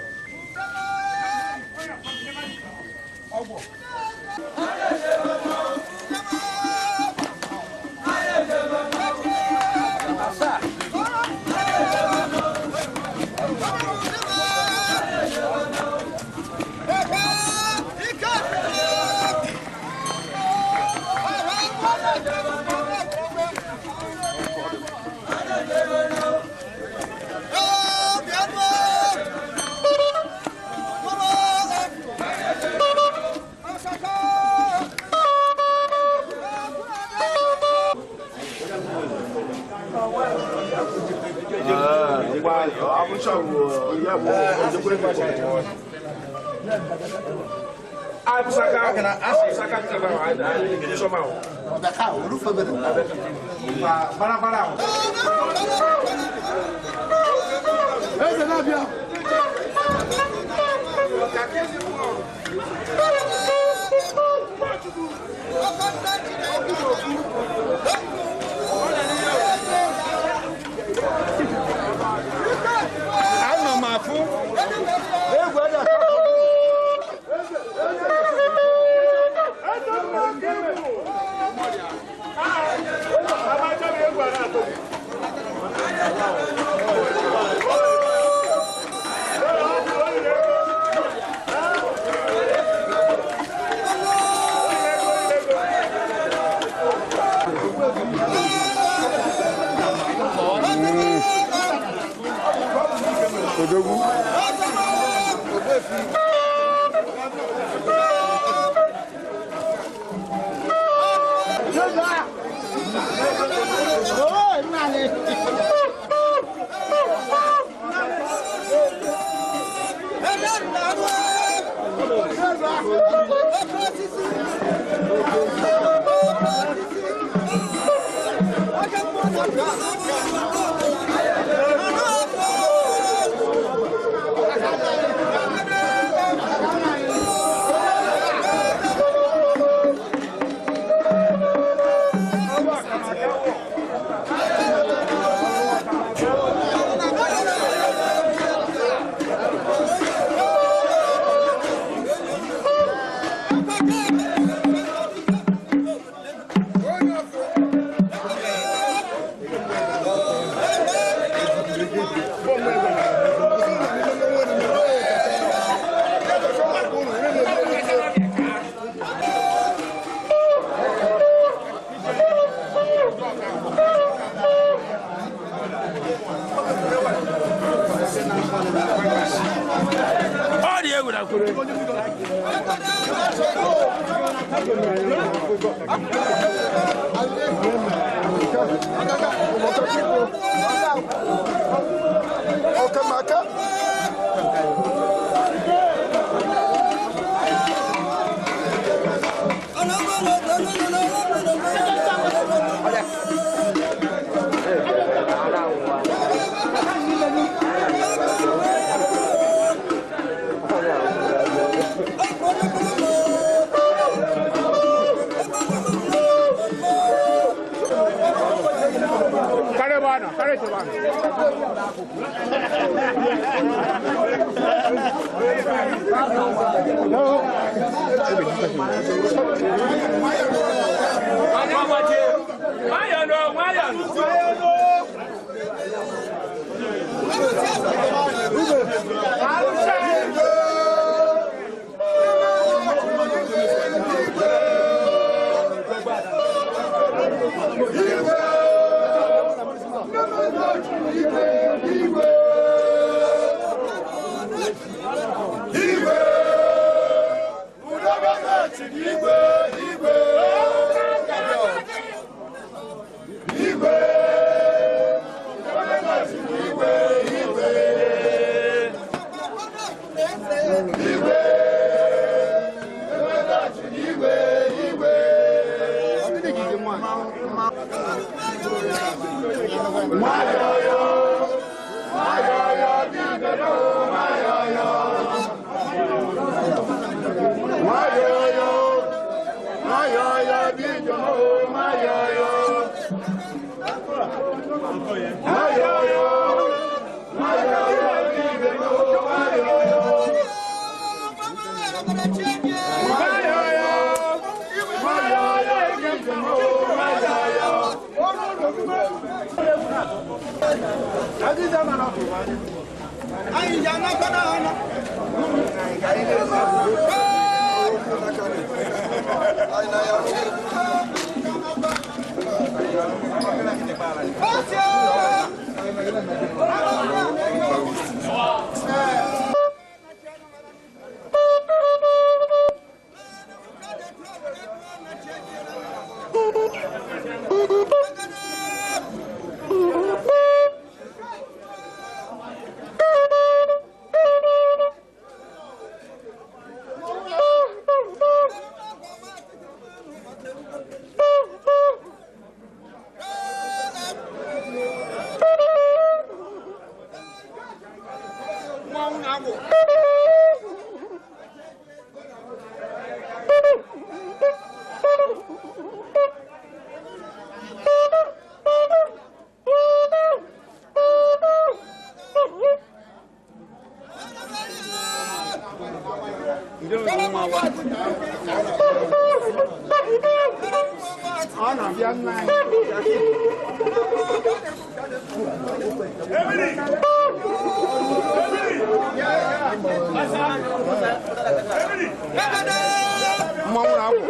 Mmanwụ na-akwụ.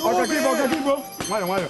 Ọkakigbo, nwayọ nwayọ.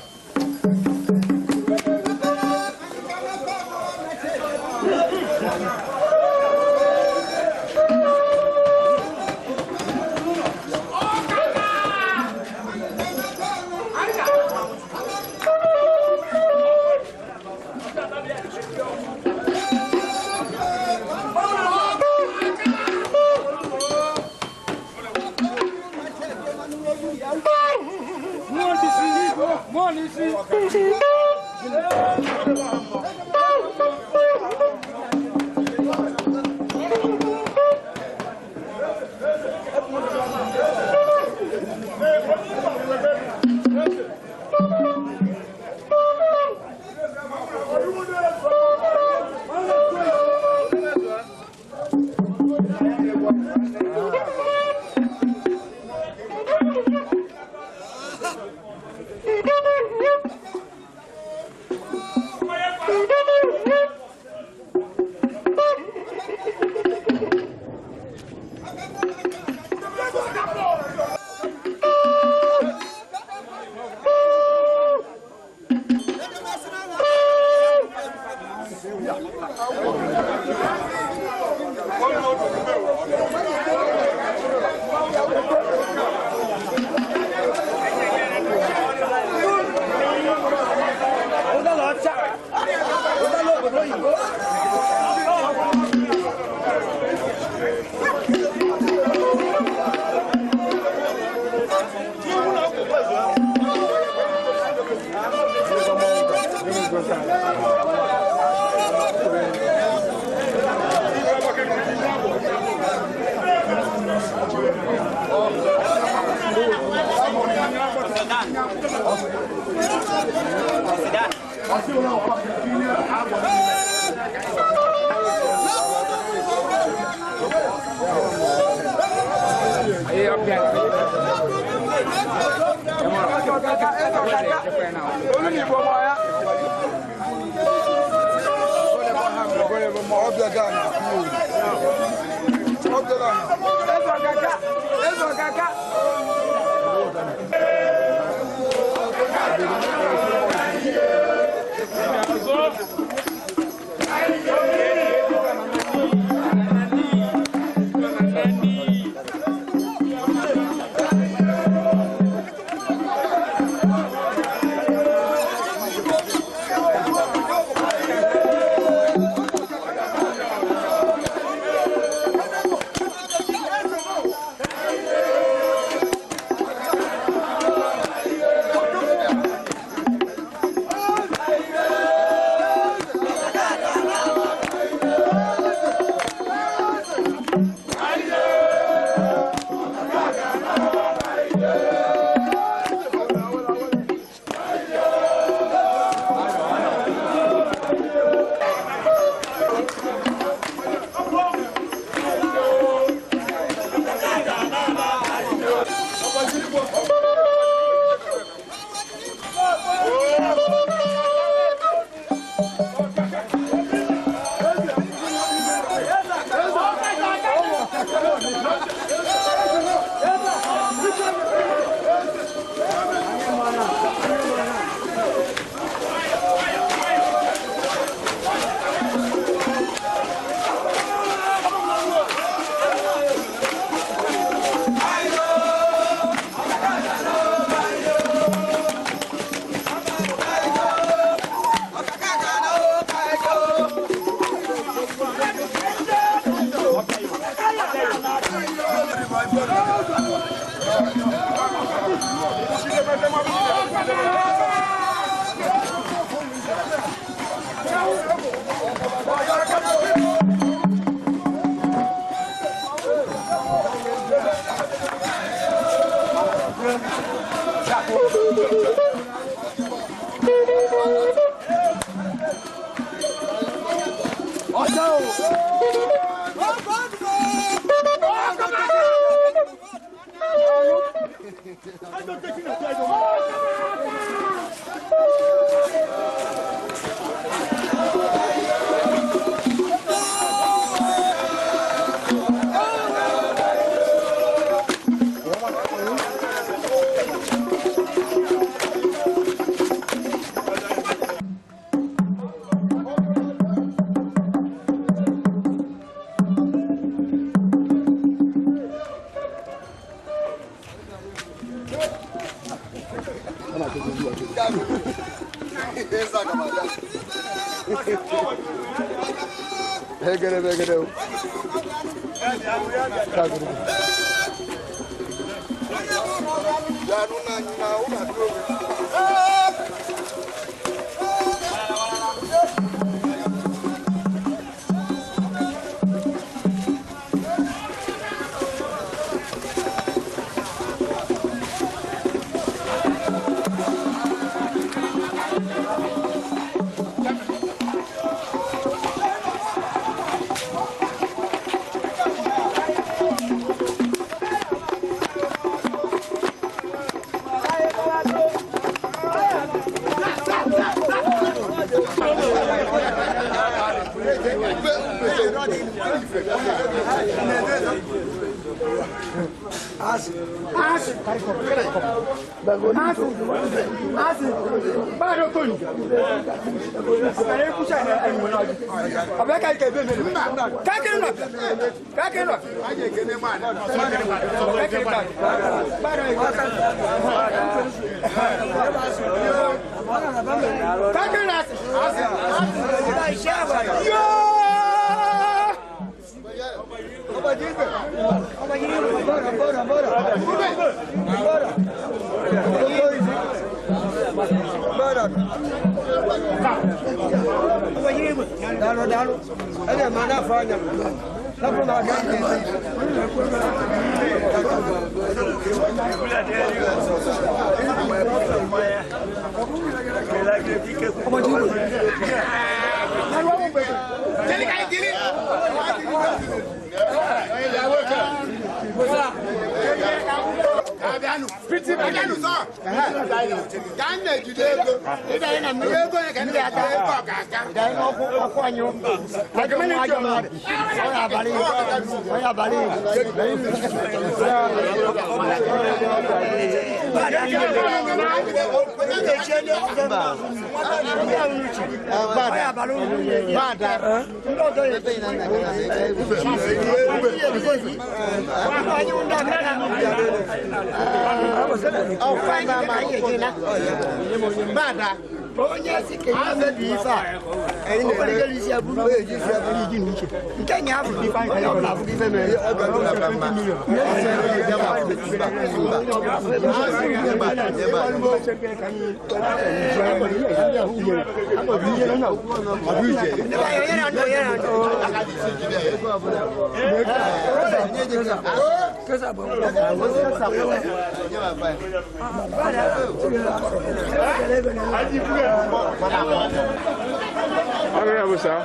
Honorable sir,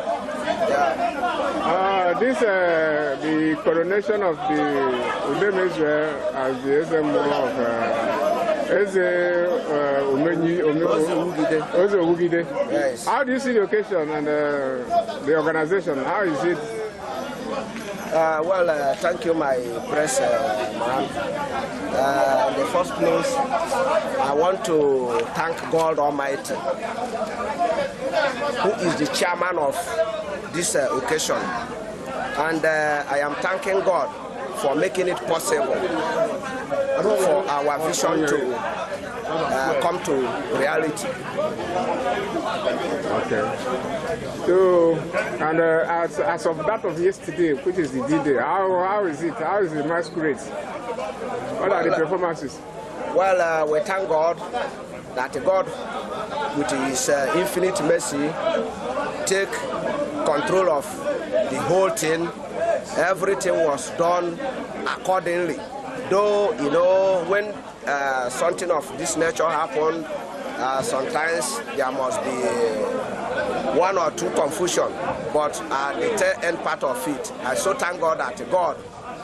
this the coronation of the Udemezue as the SMO of Eze Owugide. Yes. How do you see the occasion and the organization? How is it? Well, thank you, my press man. In the first place, I want to thank God Almighty, who is the chairman of this occasion. And I am thanking God for making it possible for our vision to come to reality. Okay. So, and as of that of yesterday, which is the D-Day, how is it? How is the masquerade? What are the performances? Well, we thank God that God, with His infinite mercy, take control of the whole thing. Everything was done accordingly. Though, you know, when something of this nature happened, sometimes there must be one or two confusion, but at the tail end part of it, I so thank God that God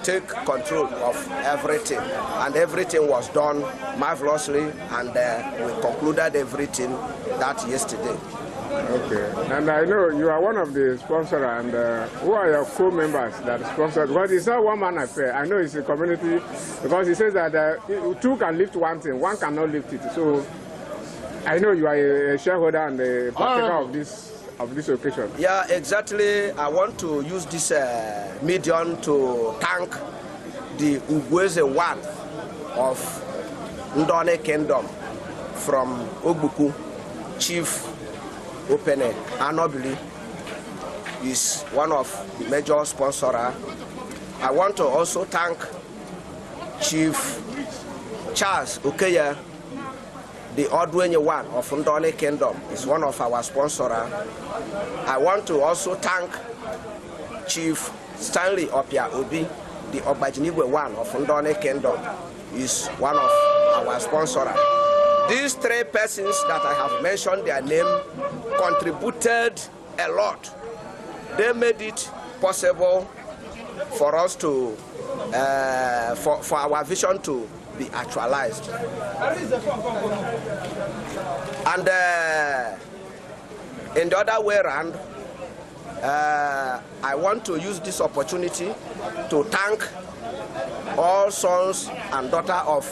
take control of everything, and everything was done marvelously, and we concluded everything that yesterday. Okay, and I know you are one of the sponsors, and who are your co-members that sponsored? Because it's not one man affair. I know it's a community, because he says that two can lift one thing, one cannot lift it. So I know you are a shareholder and a partaker of this occasion. Yeah, exactly. I want to use this medium to thank the Ugwueze one of Ndoni Kingdom from Ogbuku, Chief Opene Anobili is one of the major sponsors. I want to also thank Chief Charles Okeya, the Odwenye one of Ndoni Kingdom, is one of our sponsors. I want to also thank Chief Stanley Opia Obi, the Obajinigwe one of Ndoni Kingdom, is one of our sponsors. These three persons that I have mentioned their name contributed a lot. They made it possible for us to, for our vision to be actualized. And in the other way around, I want to use this opportunity to thank all sons and daughters of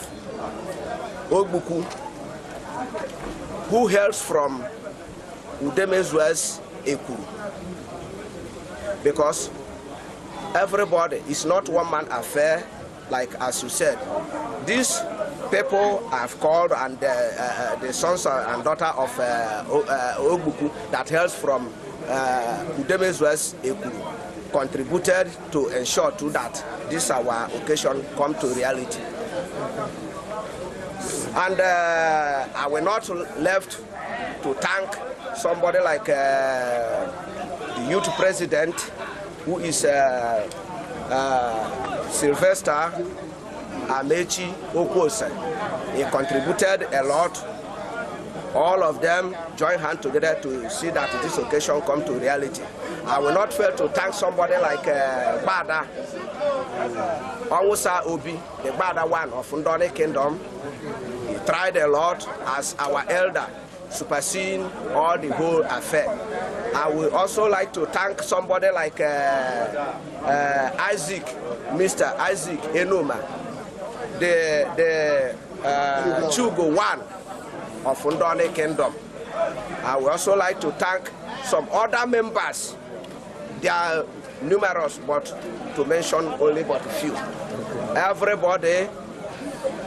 Ogbuku who hails from Udemezue's Ekuru. Because everybody is not one man affair, like as you said. These people I've called, and the sons and daughter of Ogbuku that hails from Udemezue's Ekuru contributed to ensure too that this our occasion come to reality. And I will not left to thank somebody like the youth president, who is Sylvester Amechi Okwose. He contributed a lot. All of them joined hands together to see that this occasion come to reality. I will not fail to thank somebody like Bada Onwusa Obi, the Bada one of Ndoni Kingdom. He tried a lot as our elder, superseeding all the whole affair. I would also like to thank somebody like Isaac, Mr. Isaac Enuma, the Chugo one of Ndoni Kingdom. I would also like to thank some other members. They are numerous, but to mention only but a few. Everybody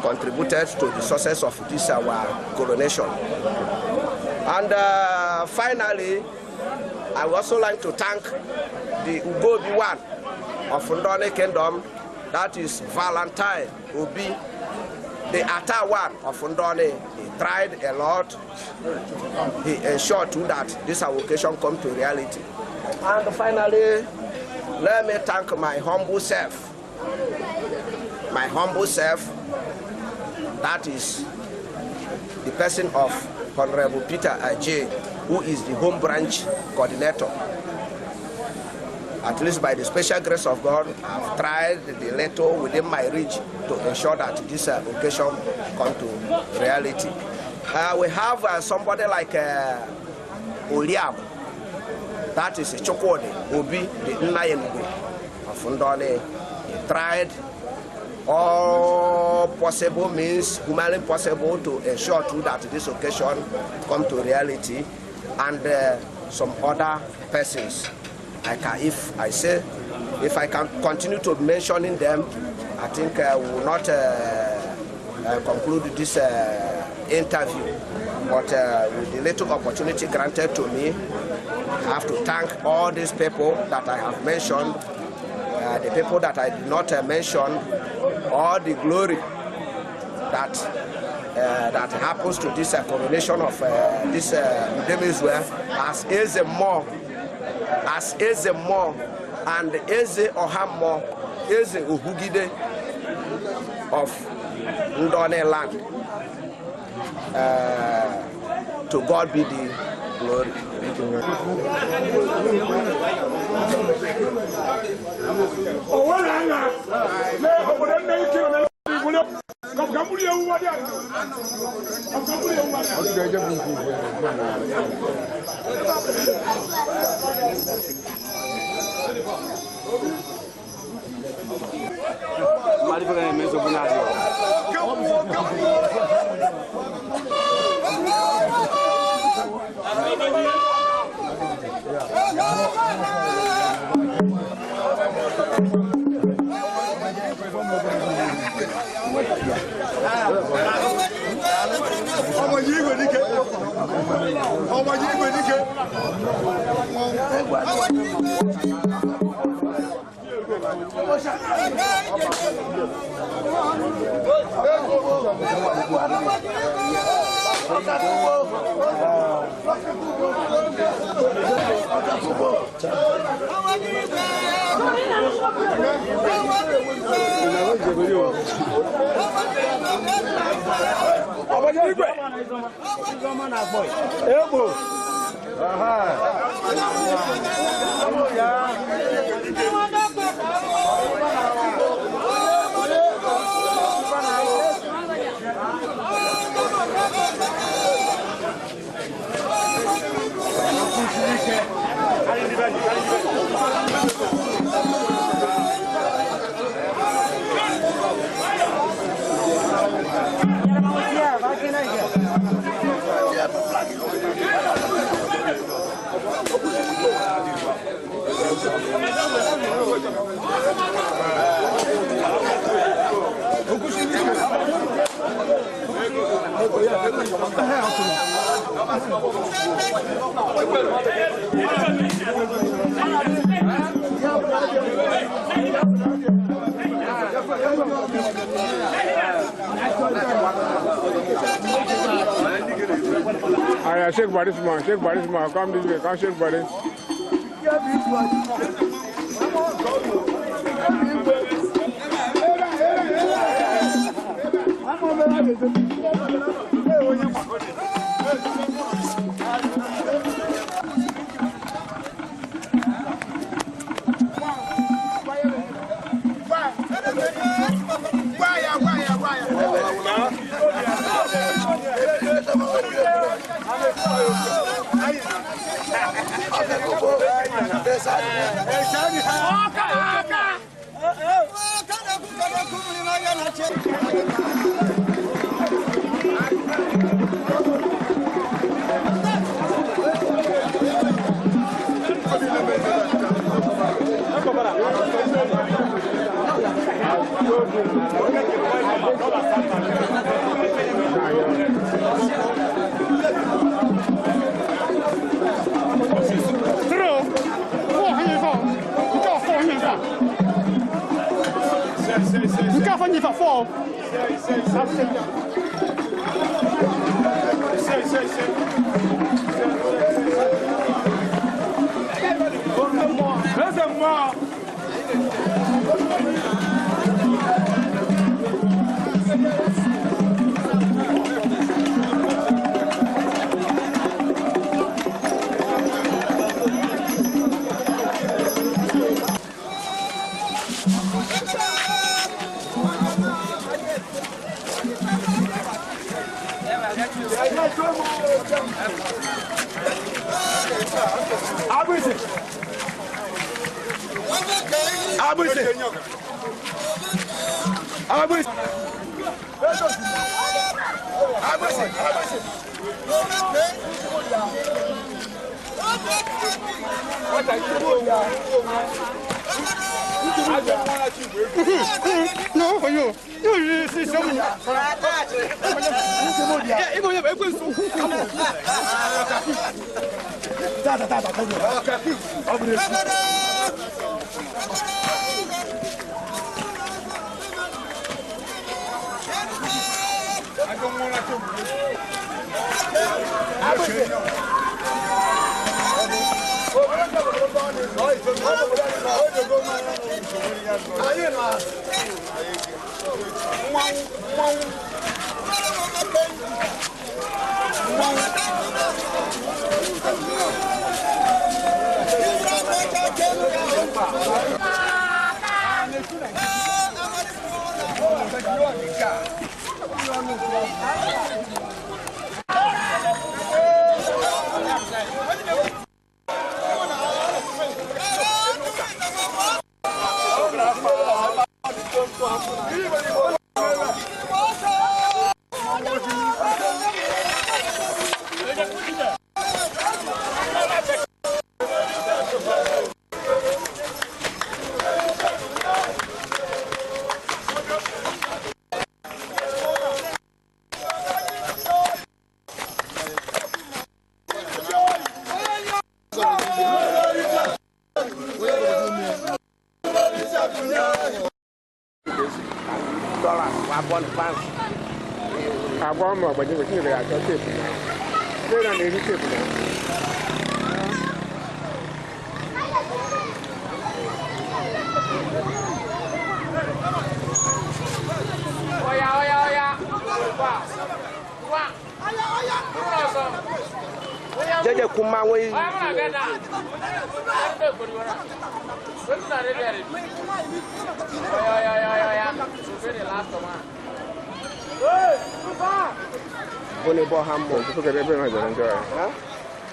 contributed to the success of this our coronation. And finally, I would also like to thank the Ugobi one of Ndoni Kingdom, that is Valentine Obi, the Atta one of Ndoni. He tried a lot. He ensured too that this occasion come to reality. And finally, let me thank my humble self. My humble self, that is the person of Honorable Peter Ajay, who is the home branch coordinator. At least by the special grace of God, I've tried the little within my reach to ensure that this occasion come to reality. We have somebody like Oliab, that is Chukwudi Obi, the Nnayenugwu of Ndoni. He tried all possible means, humanly possible, to ensure too that this occasion come to reality, and some other persons. I can, if I can continue to mentioning them, I think we will not conclude this interview. But with the little opportunity granted to me, I have to thank all these people that I have mentioned, the people that I did not mention, All the glory that that happens to this coronation of this Udemezue as Eze Mo, as Eze Mo, and Eze Ohamo, Eze Uhugide of Ndone land. To God be the glory. Alright, shake body small, shake body small. Come this way, come shake body.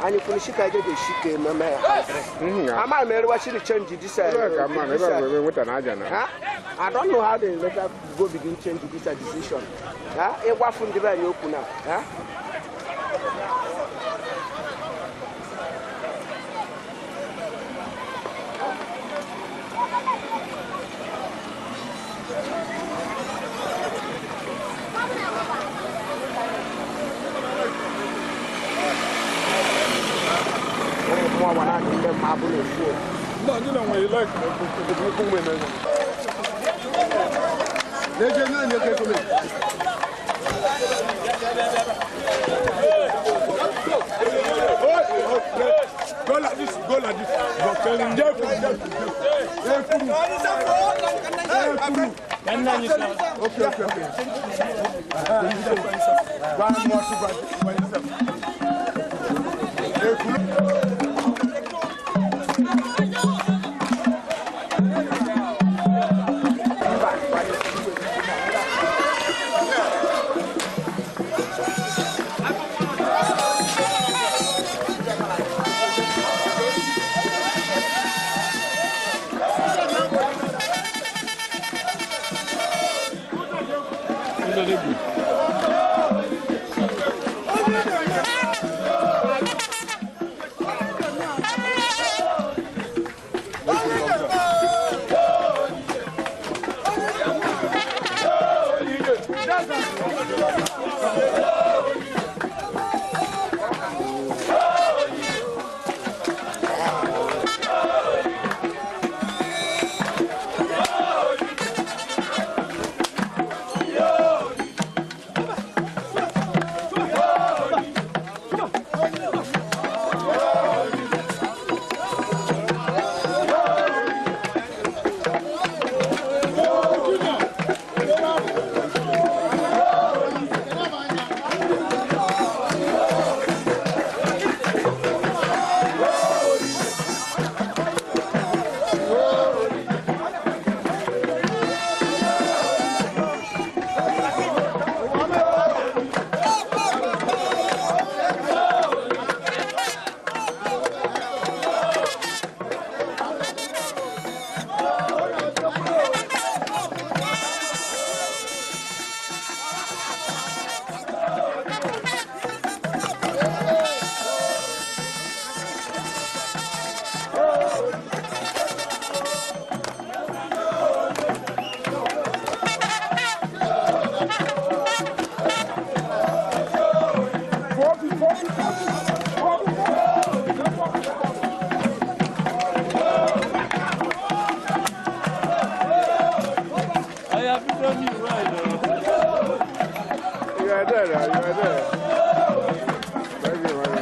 Anyị kwuru shika jeje shike ememe ama mere wa shiri change this. I don't know how they later go begin change this decision. Ịgwafu ndị be anyị okwu na Go like this, go like this. Okay, okay, okay. One more, two, You are there. You are there. Thank you very much.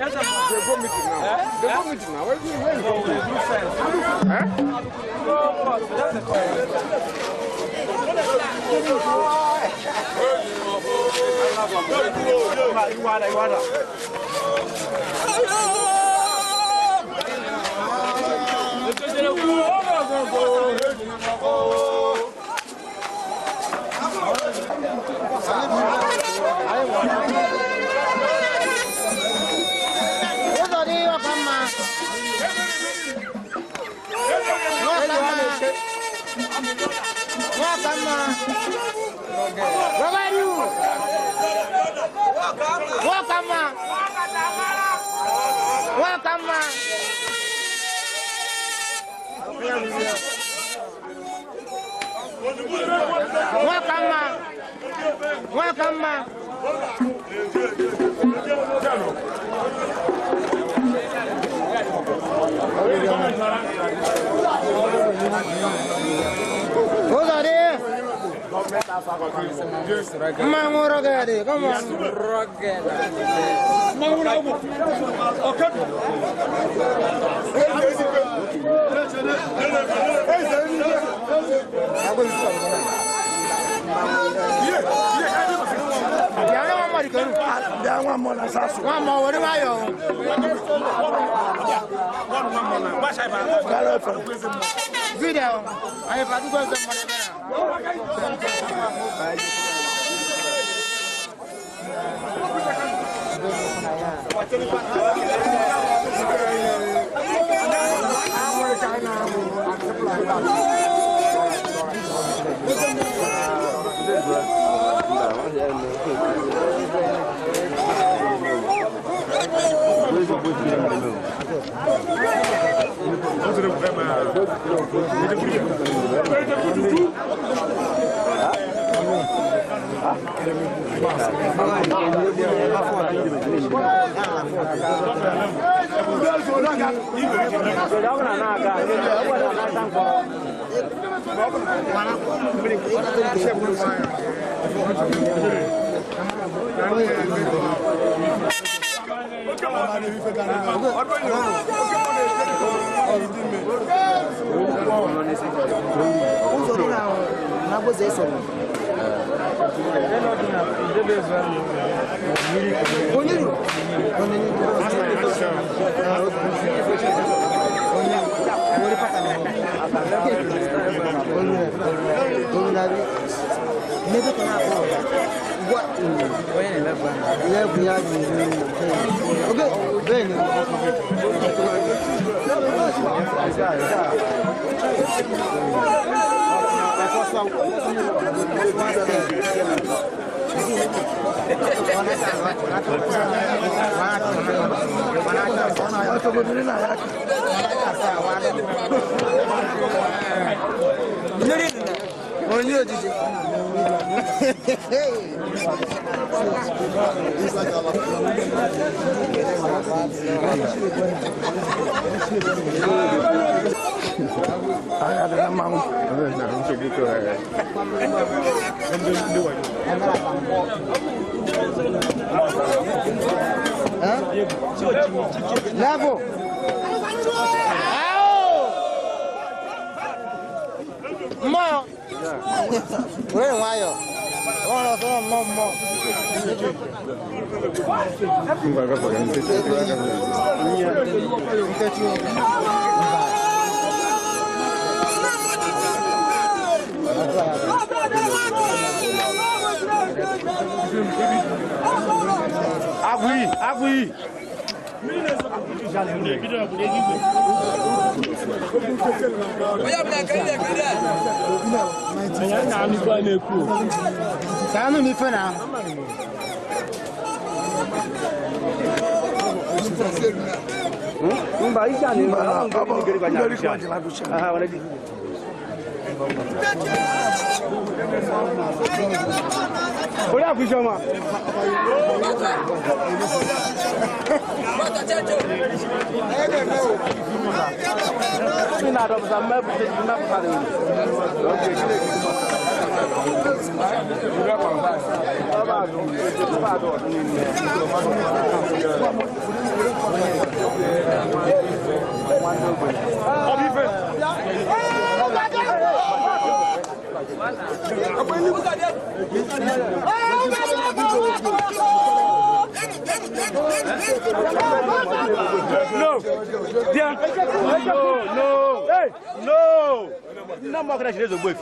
They go meeting now. They go meeting now. Where you go? Huh? Oriakụ Isioma. No. No, no. Hey, no. No more crash is a boy.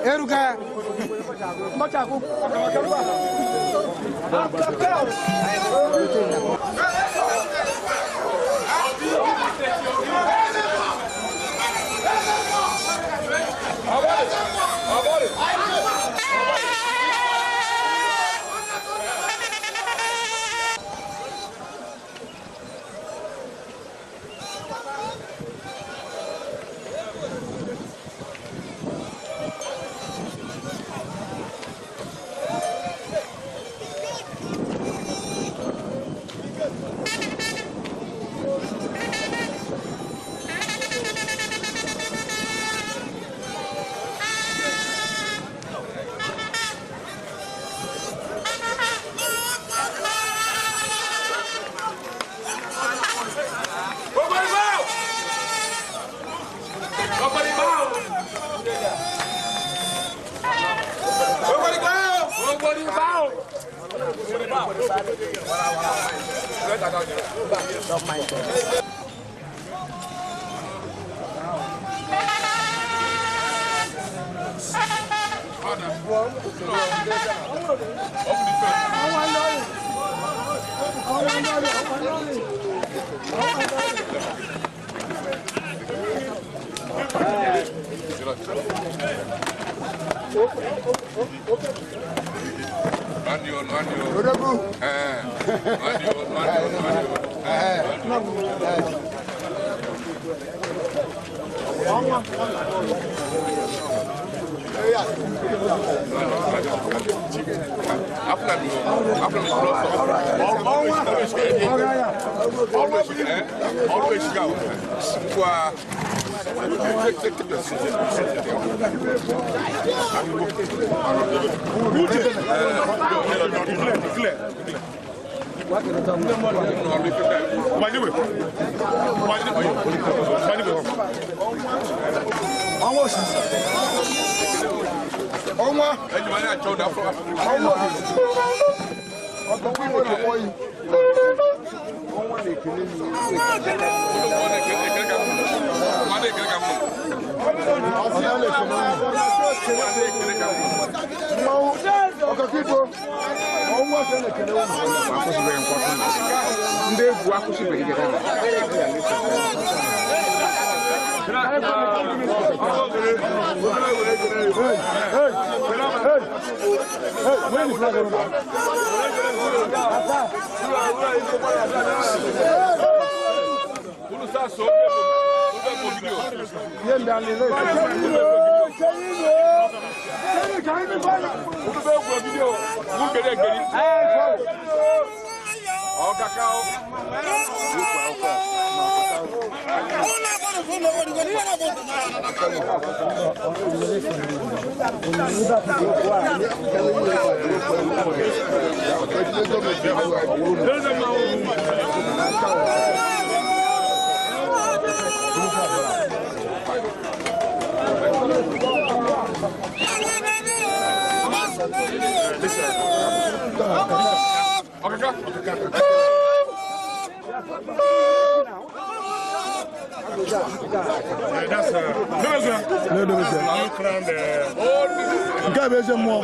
Eruka. Nke a bụ eze mmụọ.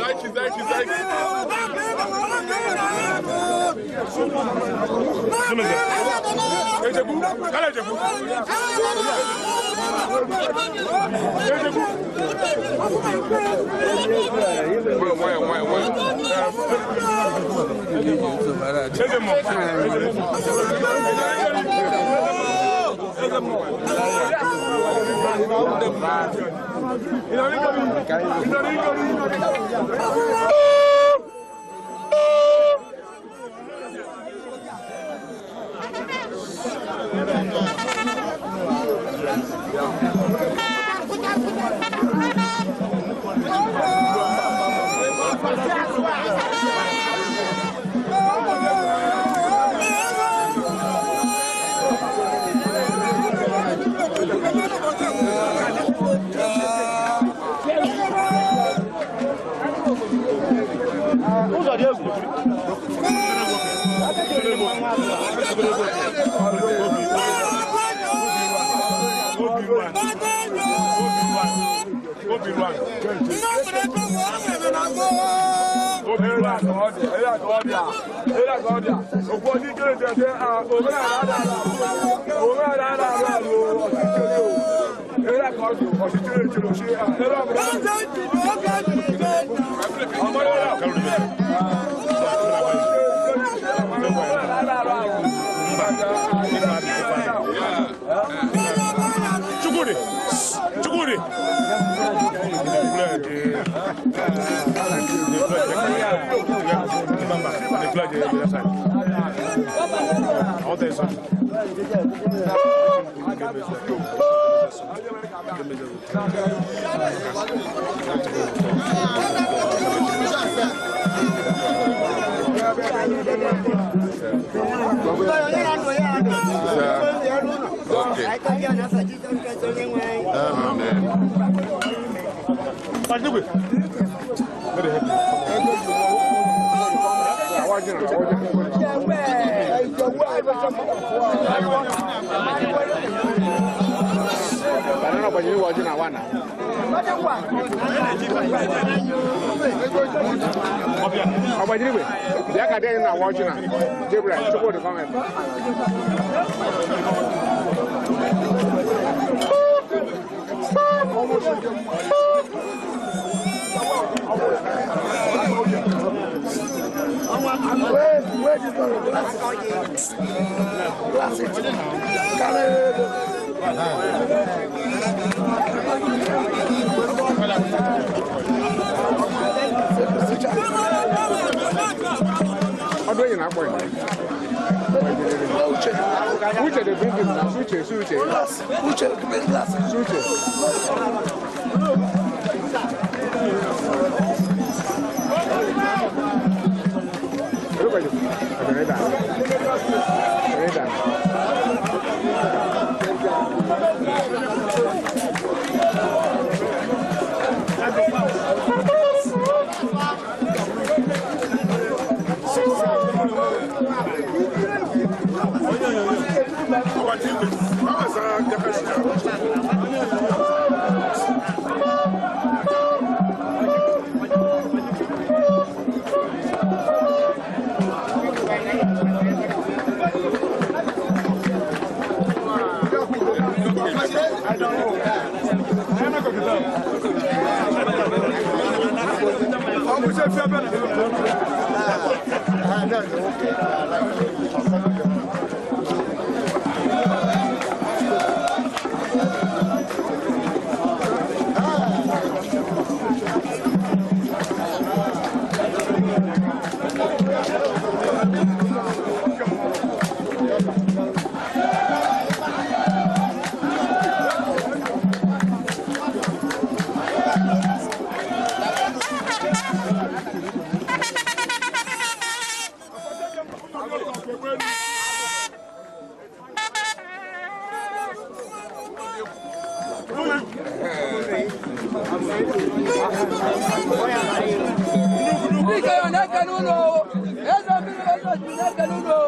ekele unu o.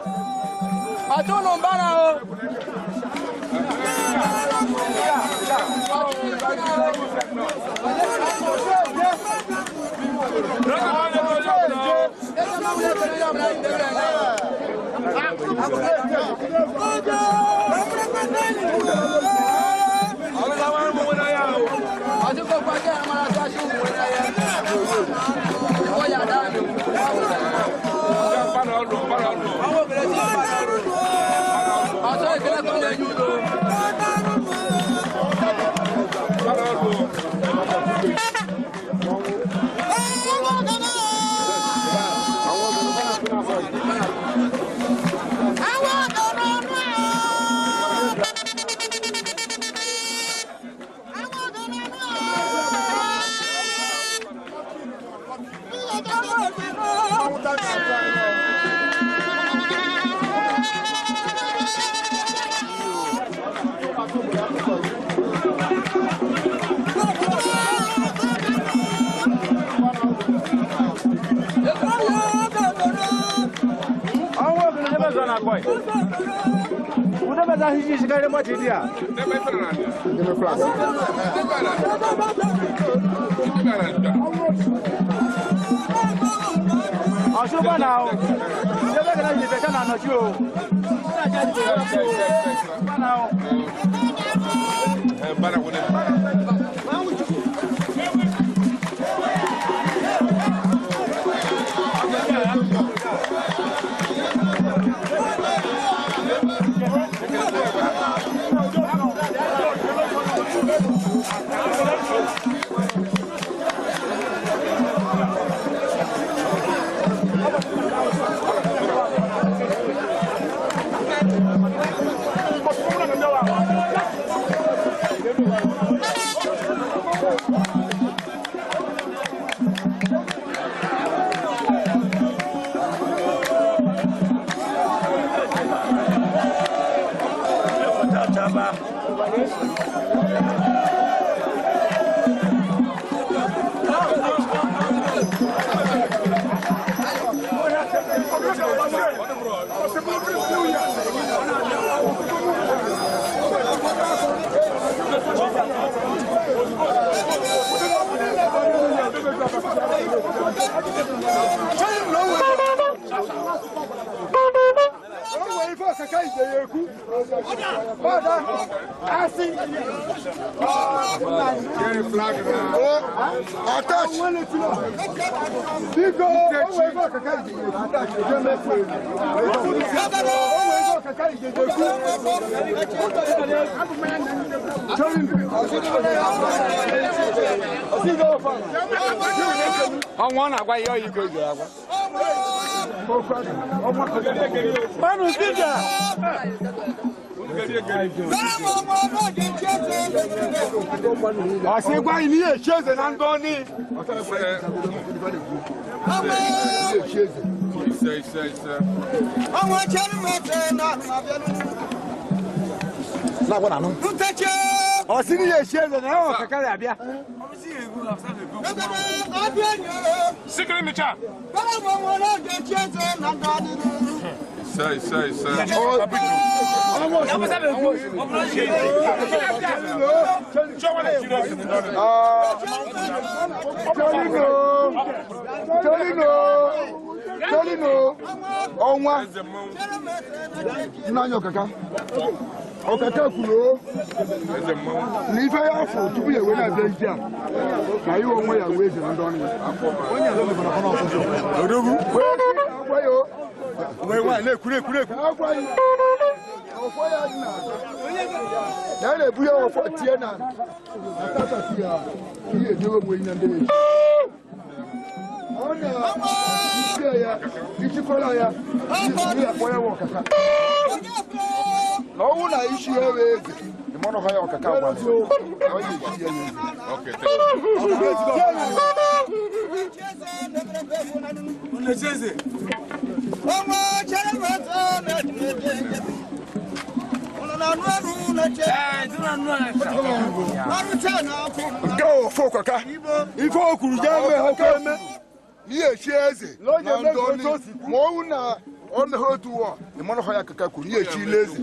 Ọtụ unu mbara o. Ọnwụ na-agwa ihe oyi ka o ji agwa. Manu Sija. Ọsị gwa anyị n'ihe echi eze na ndị ọnị. Ọsị n'ihe echi eze na ya ọkaka ya abịa. Sikiri micha. Tolino, ọnwa n'anya ọkaka ọkaka kwuru na ife ya afọ tupu ya wee na-abịa ije a na iwe onwe ya wee zere ndị ọnụ ya. Odogwu na ya na-ebu ya ọfọ tie na atatasi ya ihe ejewe onwe ya ndị na-eji ọ na-isi ya ijikwara ya ihe akpọ ya ọkaka na ọnwụ na isi ya wee eze ịmọnọkọ ya ọkaka gbara ọ ya esi ya eze. Nke ofe ọkaka ife o kwuru ga eme ha eme n'ihe echi eze na ndị ọnụ ma ọnwụ na Ọ na ha otu ụwa ịmara ha ya kaka kwuru ihe echi ile eze.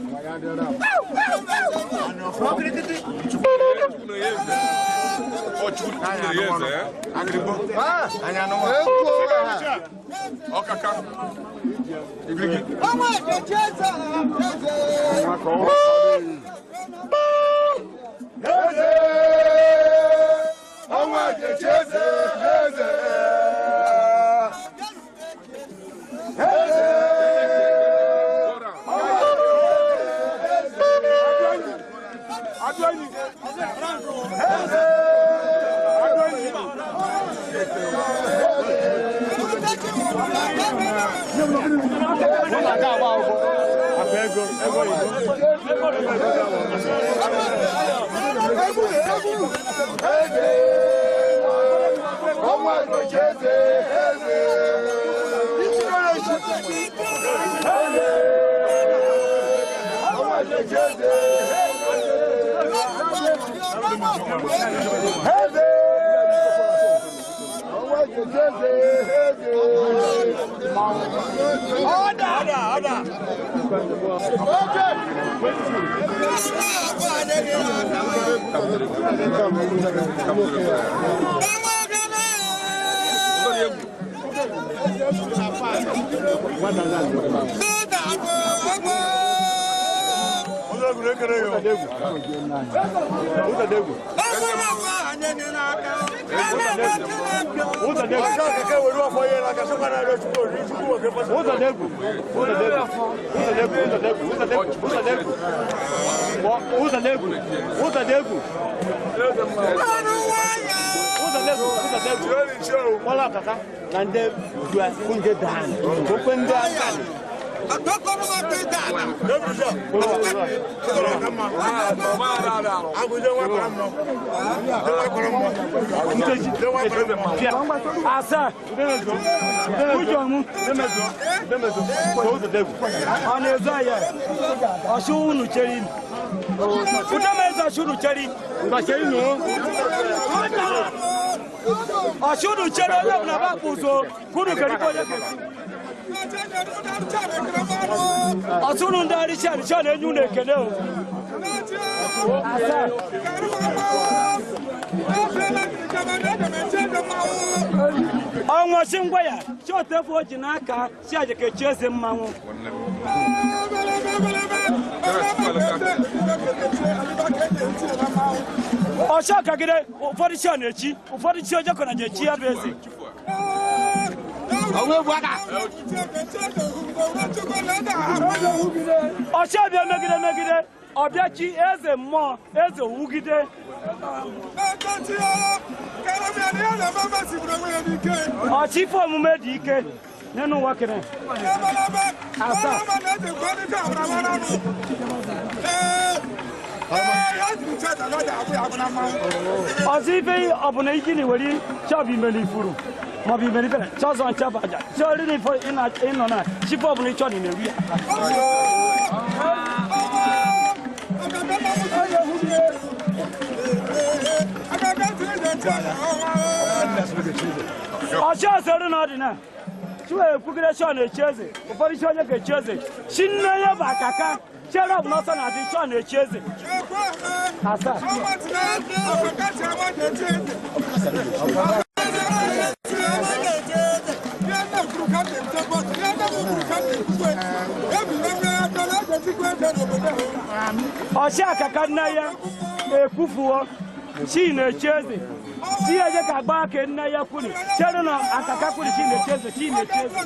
Asa, ọ na-ezo ya ọsụ unu chere udemeze ọsụ unu chere ọsụ unu chere onye ọbụla gbapụ ụzọ kunu kerikọ onye kesi ọsụ unu ndị arịcha arịcha na-enye unu ekele o. Asa. Ọnwa si ngwa ya chi otefu o ji n'aka si ajekechi eze mmanwụ. Ọsị ọkagide ụfọdụ chi ọ na-echi ụfọdụ chi ojoko na echi ya bụ eze. Ọsị ọbịa megide megide ọbịa chi eze mmụọ eze wugide. Ọchị ife omume dị ike n'elu ụwa kere. Asaa. Ọzọ ife ọbụla iji na were chọbụ imere ifuru maọbụ imere ifere chọzọ nchọbụ aja chọrọ ife ịnọ na chife ọbụla ịchọ na imeru ya. Ọchị ọzọ na ọdịna chiwe ekwugide chi ọ na-echi eze ụfọdụ chi onye ga-echi eze chi nne ya bụ akaka chere ọbụla ọsọ na-adị chi ọ na-echi eze. Asaa. Ọchị akaka nne ya ekwufuo chi na-echi eze chi eje ka gba aka nne ya kwuru chere na akaka kwuru chi na-echi eze chi na-echi eze.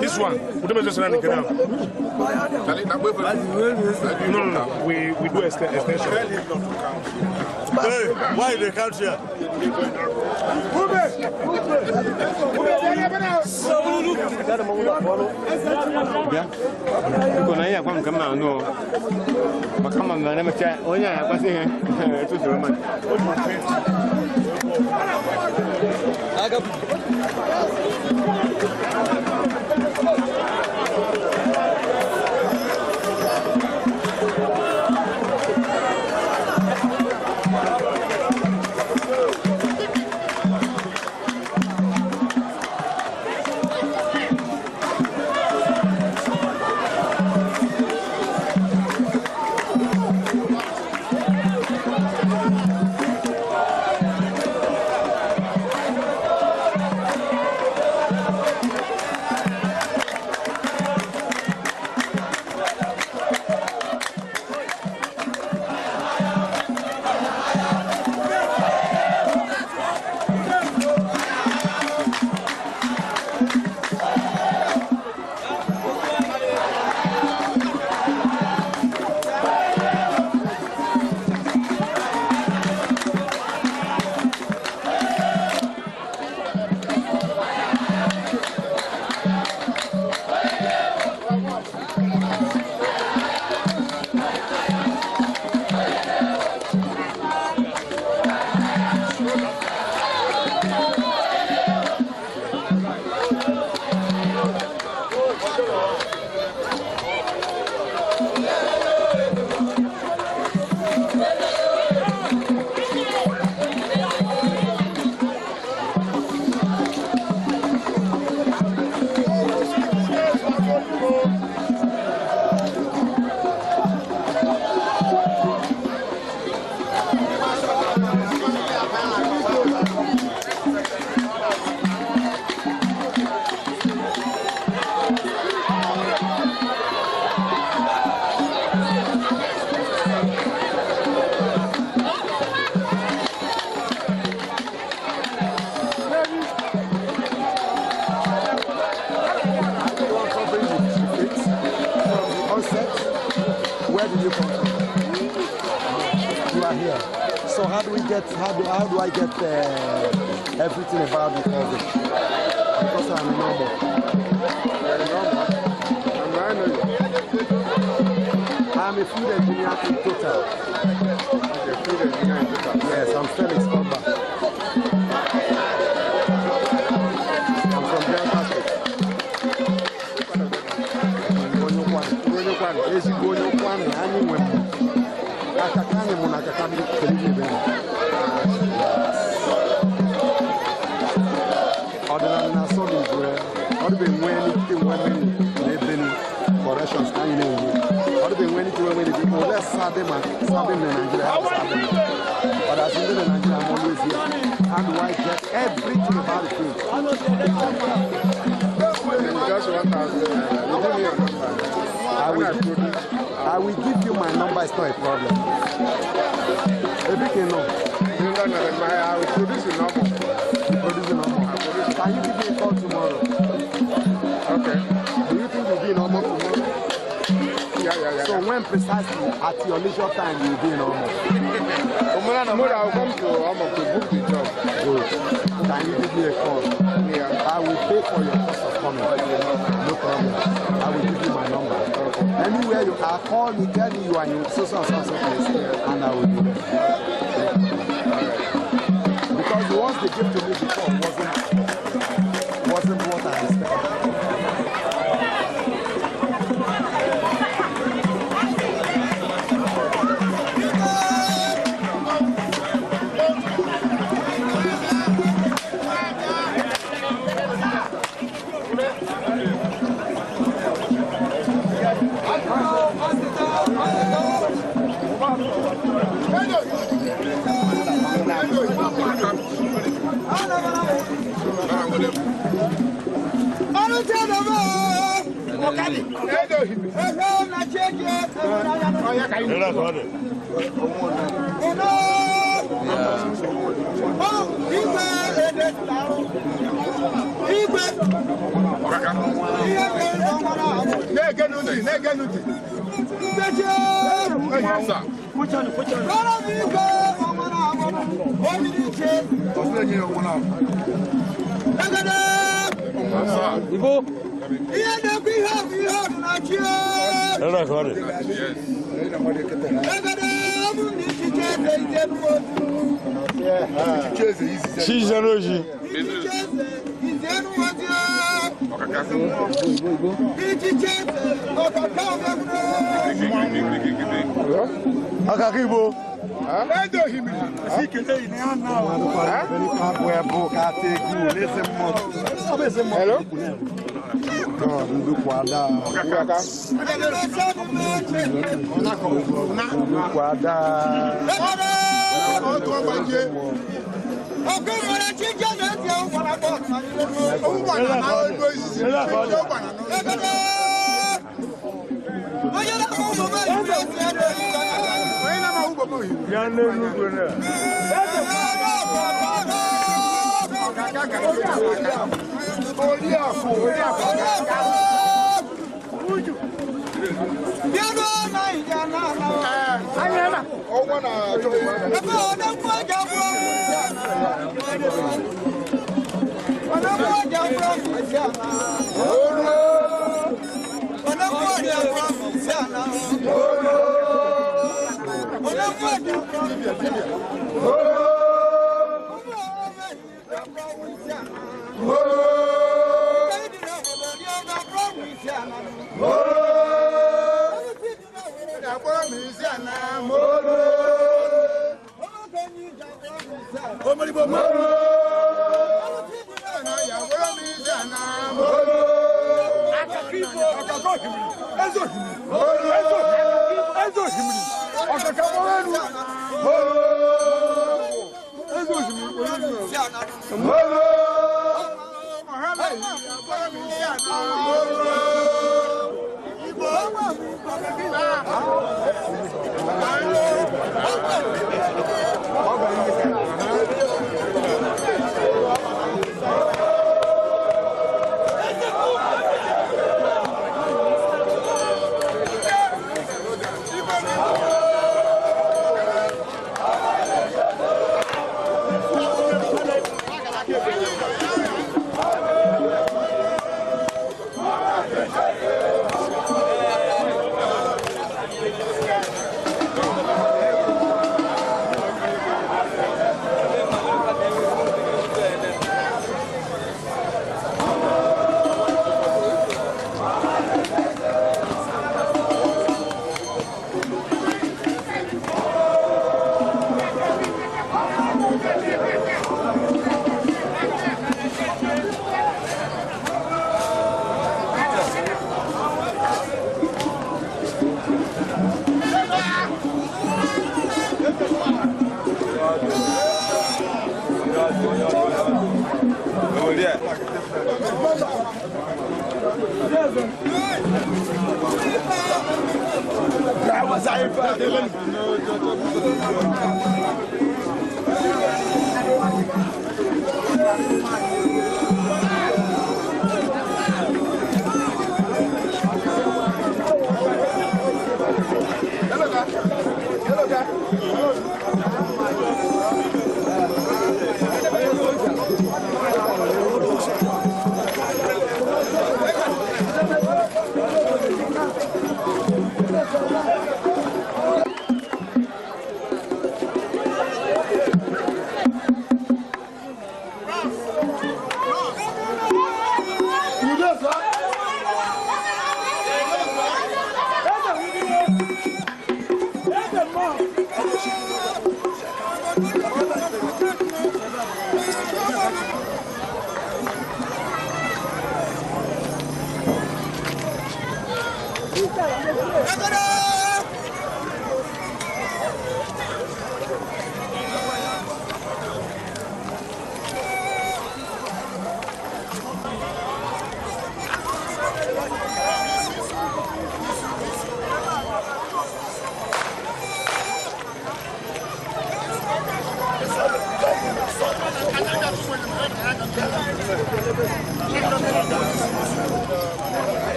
This one, no, we do extension. Hey, why they count here? Where did you come from? You are here. So how do we get? How do I get everything about the COVID? Because I'm normal. I'm a food engineer in total. Okay, food engineer in total. Yes, I'm Felix Oba. I'm from Delta State. Ezigbo onye ụkwụ anyị nwere akaka anyị mụ na akaka ndị ebe ọdịnala na-asọ n'igwe ọdịbe nwee n'ike nwe meni na ebe corrections anyị na-enwe ọdịbe nwee n'ike nwe meni people ole sabe ma sabe na Nigeria ha sabe but as in the Nigeria I'm always here. How do I get everything about the food? Just 1,000. You give me your number. I will give you my number, it's not a problem. Everything no. I will produce in normal. You produce in normal. Can you give me a call tomorrow? Okay. Do you think you'll be in normal tomorrow? Yeah. So when precisely at your leisure time you'll be in Omo? Tomorrow I'll come to Omo to book the job. Good. Can you give me a call? Yeah. I will pay for your cost of coming. No problem. I will give you my number. Okay. Anywhere you are, call me, tell me you are in so so so so place, and I will be there. Yeah. Because the ones they gave to me before wasn't what I expected. Ibo. Akakibo. Hello?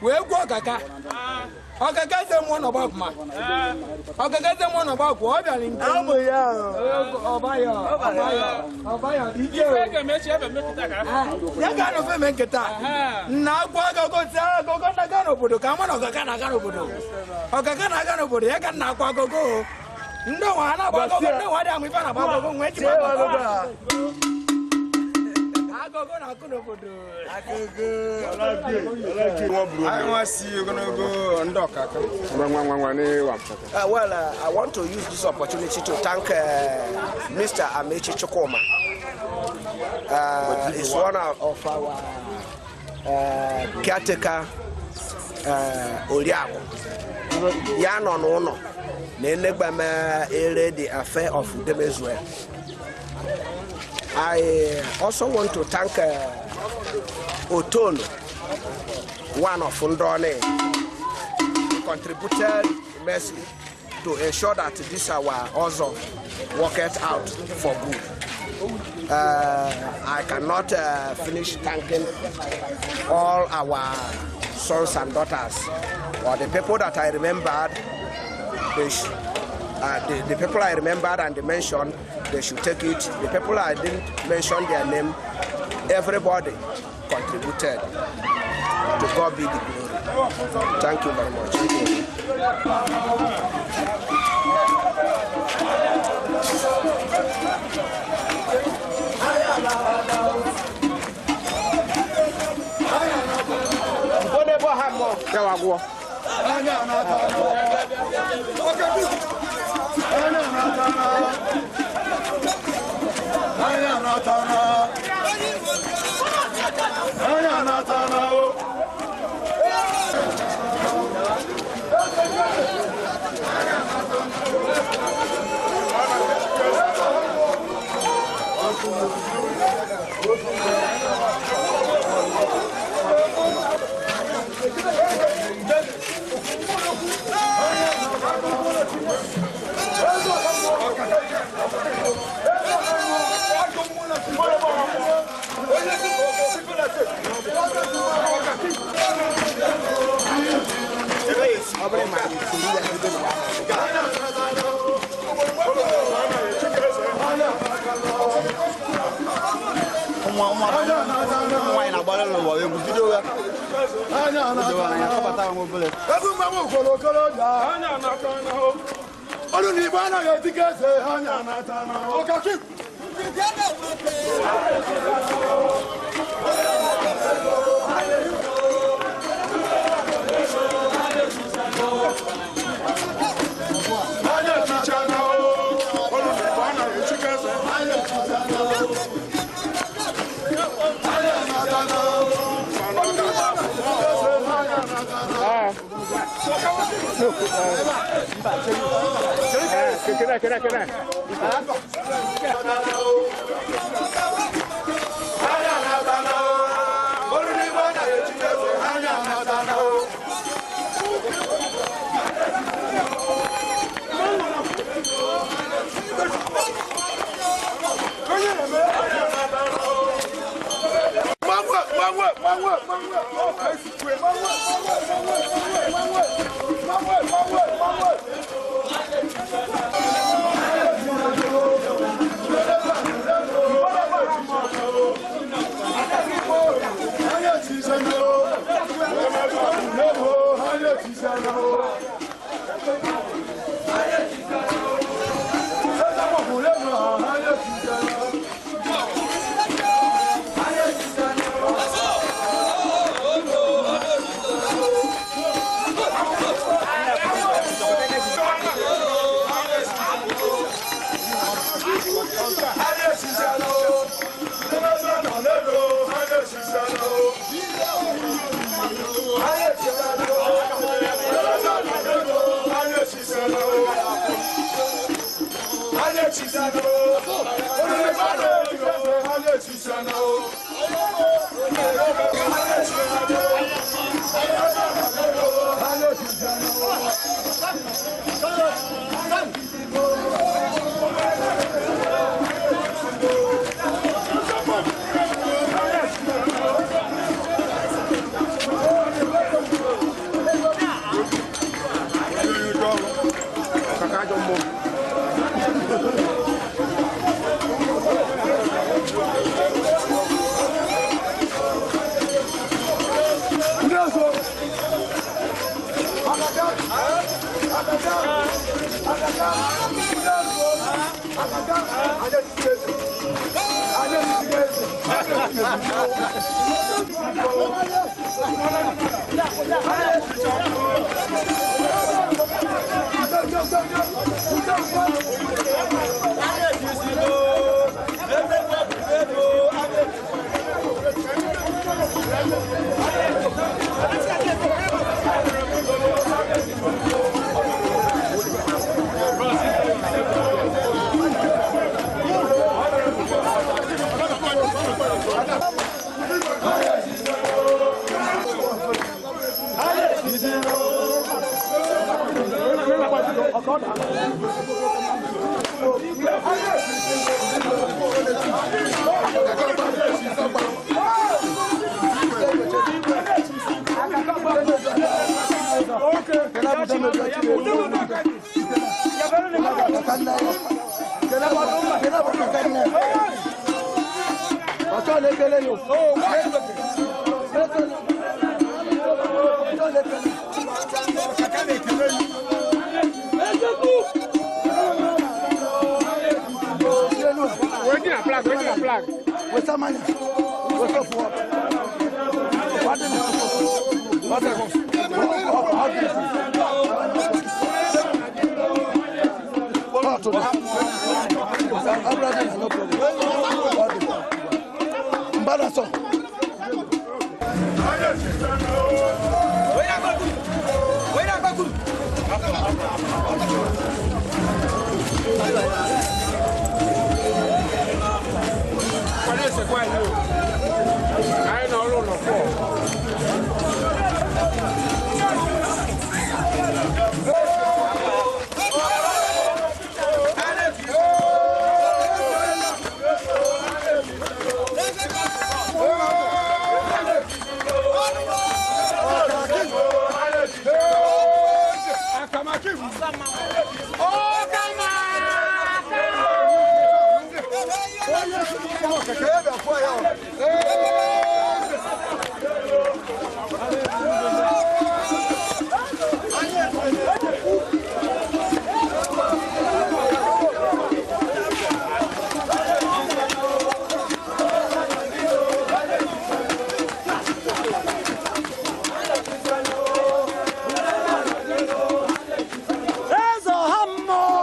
Wee gwuo ọkaka ọkaka eze mmụọ n'ọgba akwụma ọkaka eze mmụọ n'ọgba akwụ ọ bịara nke ọbaya ya ga anọ feme nketa na agwọ agogo si agogo na-aga n'obodo ka ama na ọkaka na-aga n'obodo ọkaka na-aga n'obodo ya ka nna akwa agogo ndị nwa ha na-agba agogo ndị nwa dị amụ ife na-agba agogo nwee jikwa agogo agogo na-akụ n'obodo. Well, I want to use this opportunity to thank Mr. Amechi Chukwuma. He's one of our caretaker Oriaku. Ya no no no. Nenegbame ere the affair of Udemezue. I also want to thank Otono, one of Ndone, who contributed immensely to ensure that this our also worked out for good. I cannot finish thanking all our sons and daughters, or the people that I remembered. The people I remembered and they mentioned, they should take it. The people I didn't mention their name, everybody contributed. To God be the glory. Thank you very much. Anya Kene. Eze ọha mmụọ.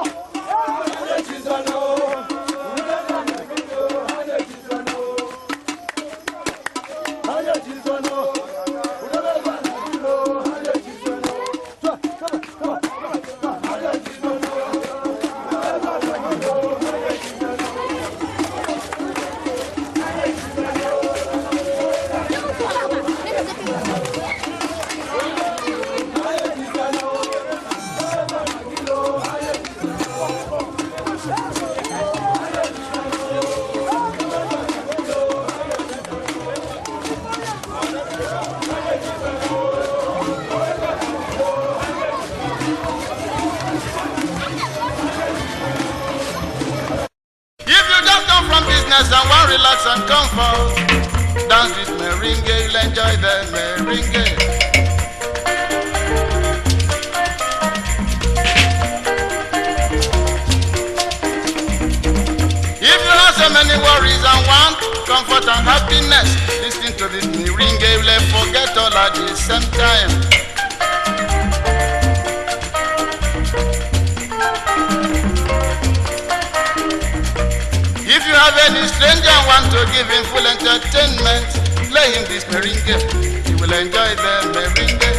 the merengue. If you have so many worries and want comfort and happiness, listen to this merengue, you'll forget all at the same time. If you have any stranger and want to give him full entertainment, play him this merengue. He will enjoy the merengue.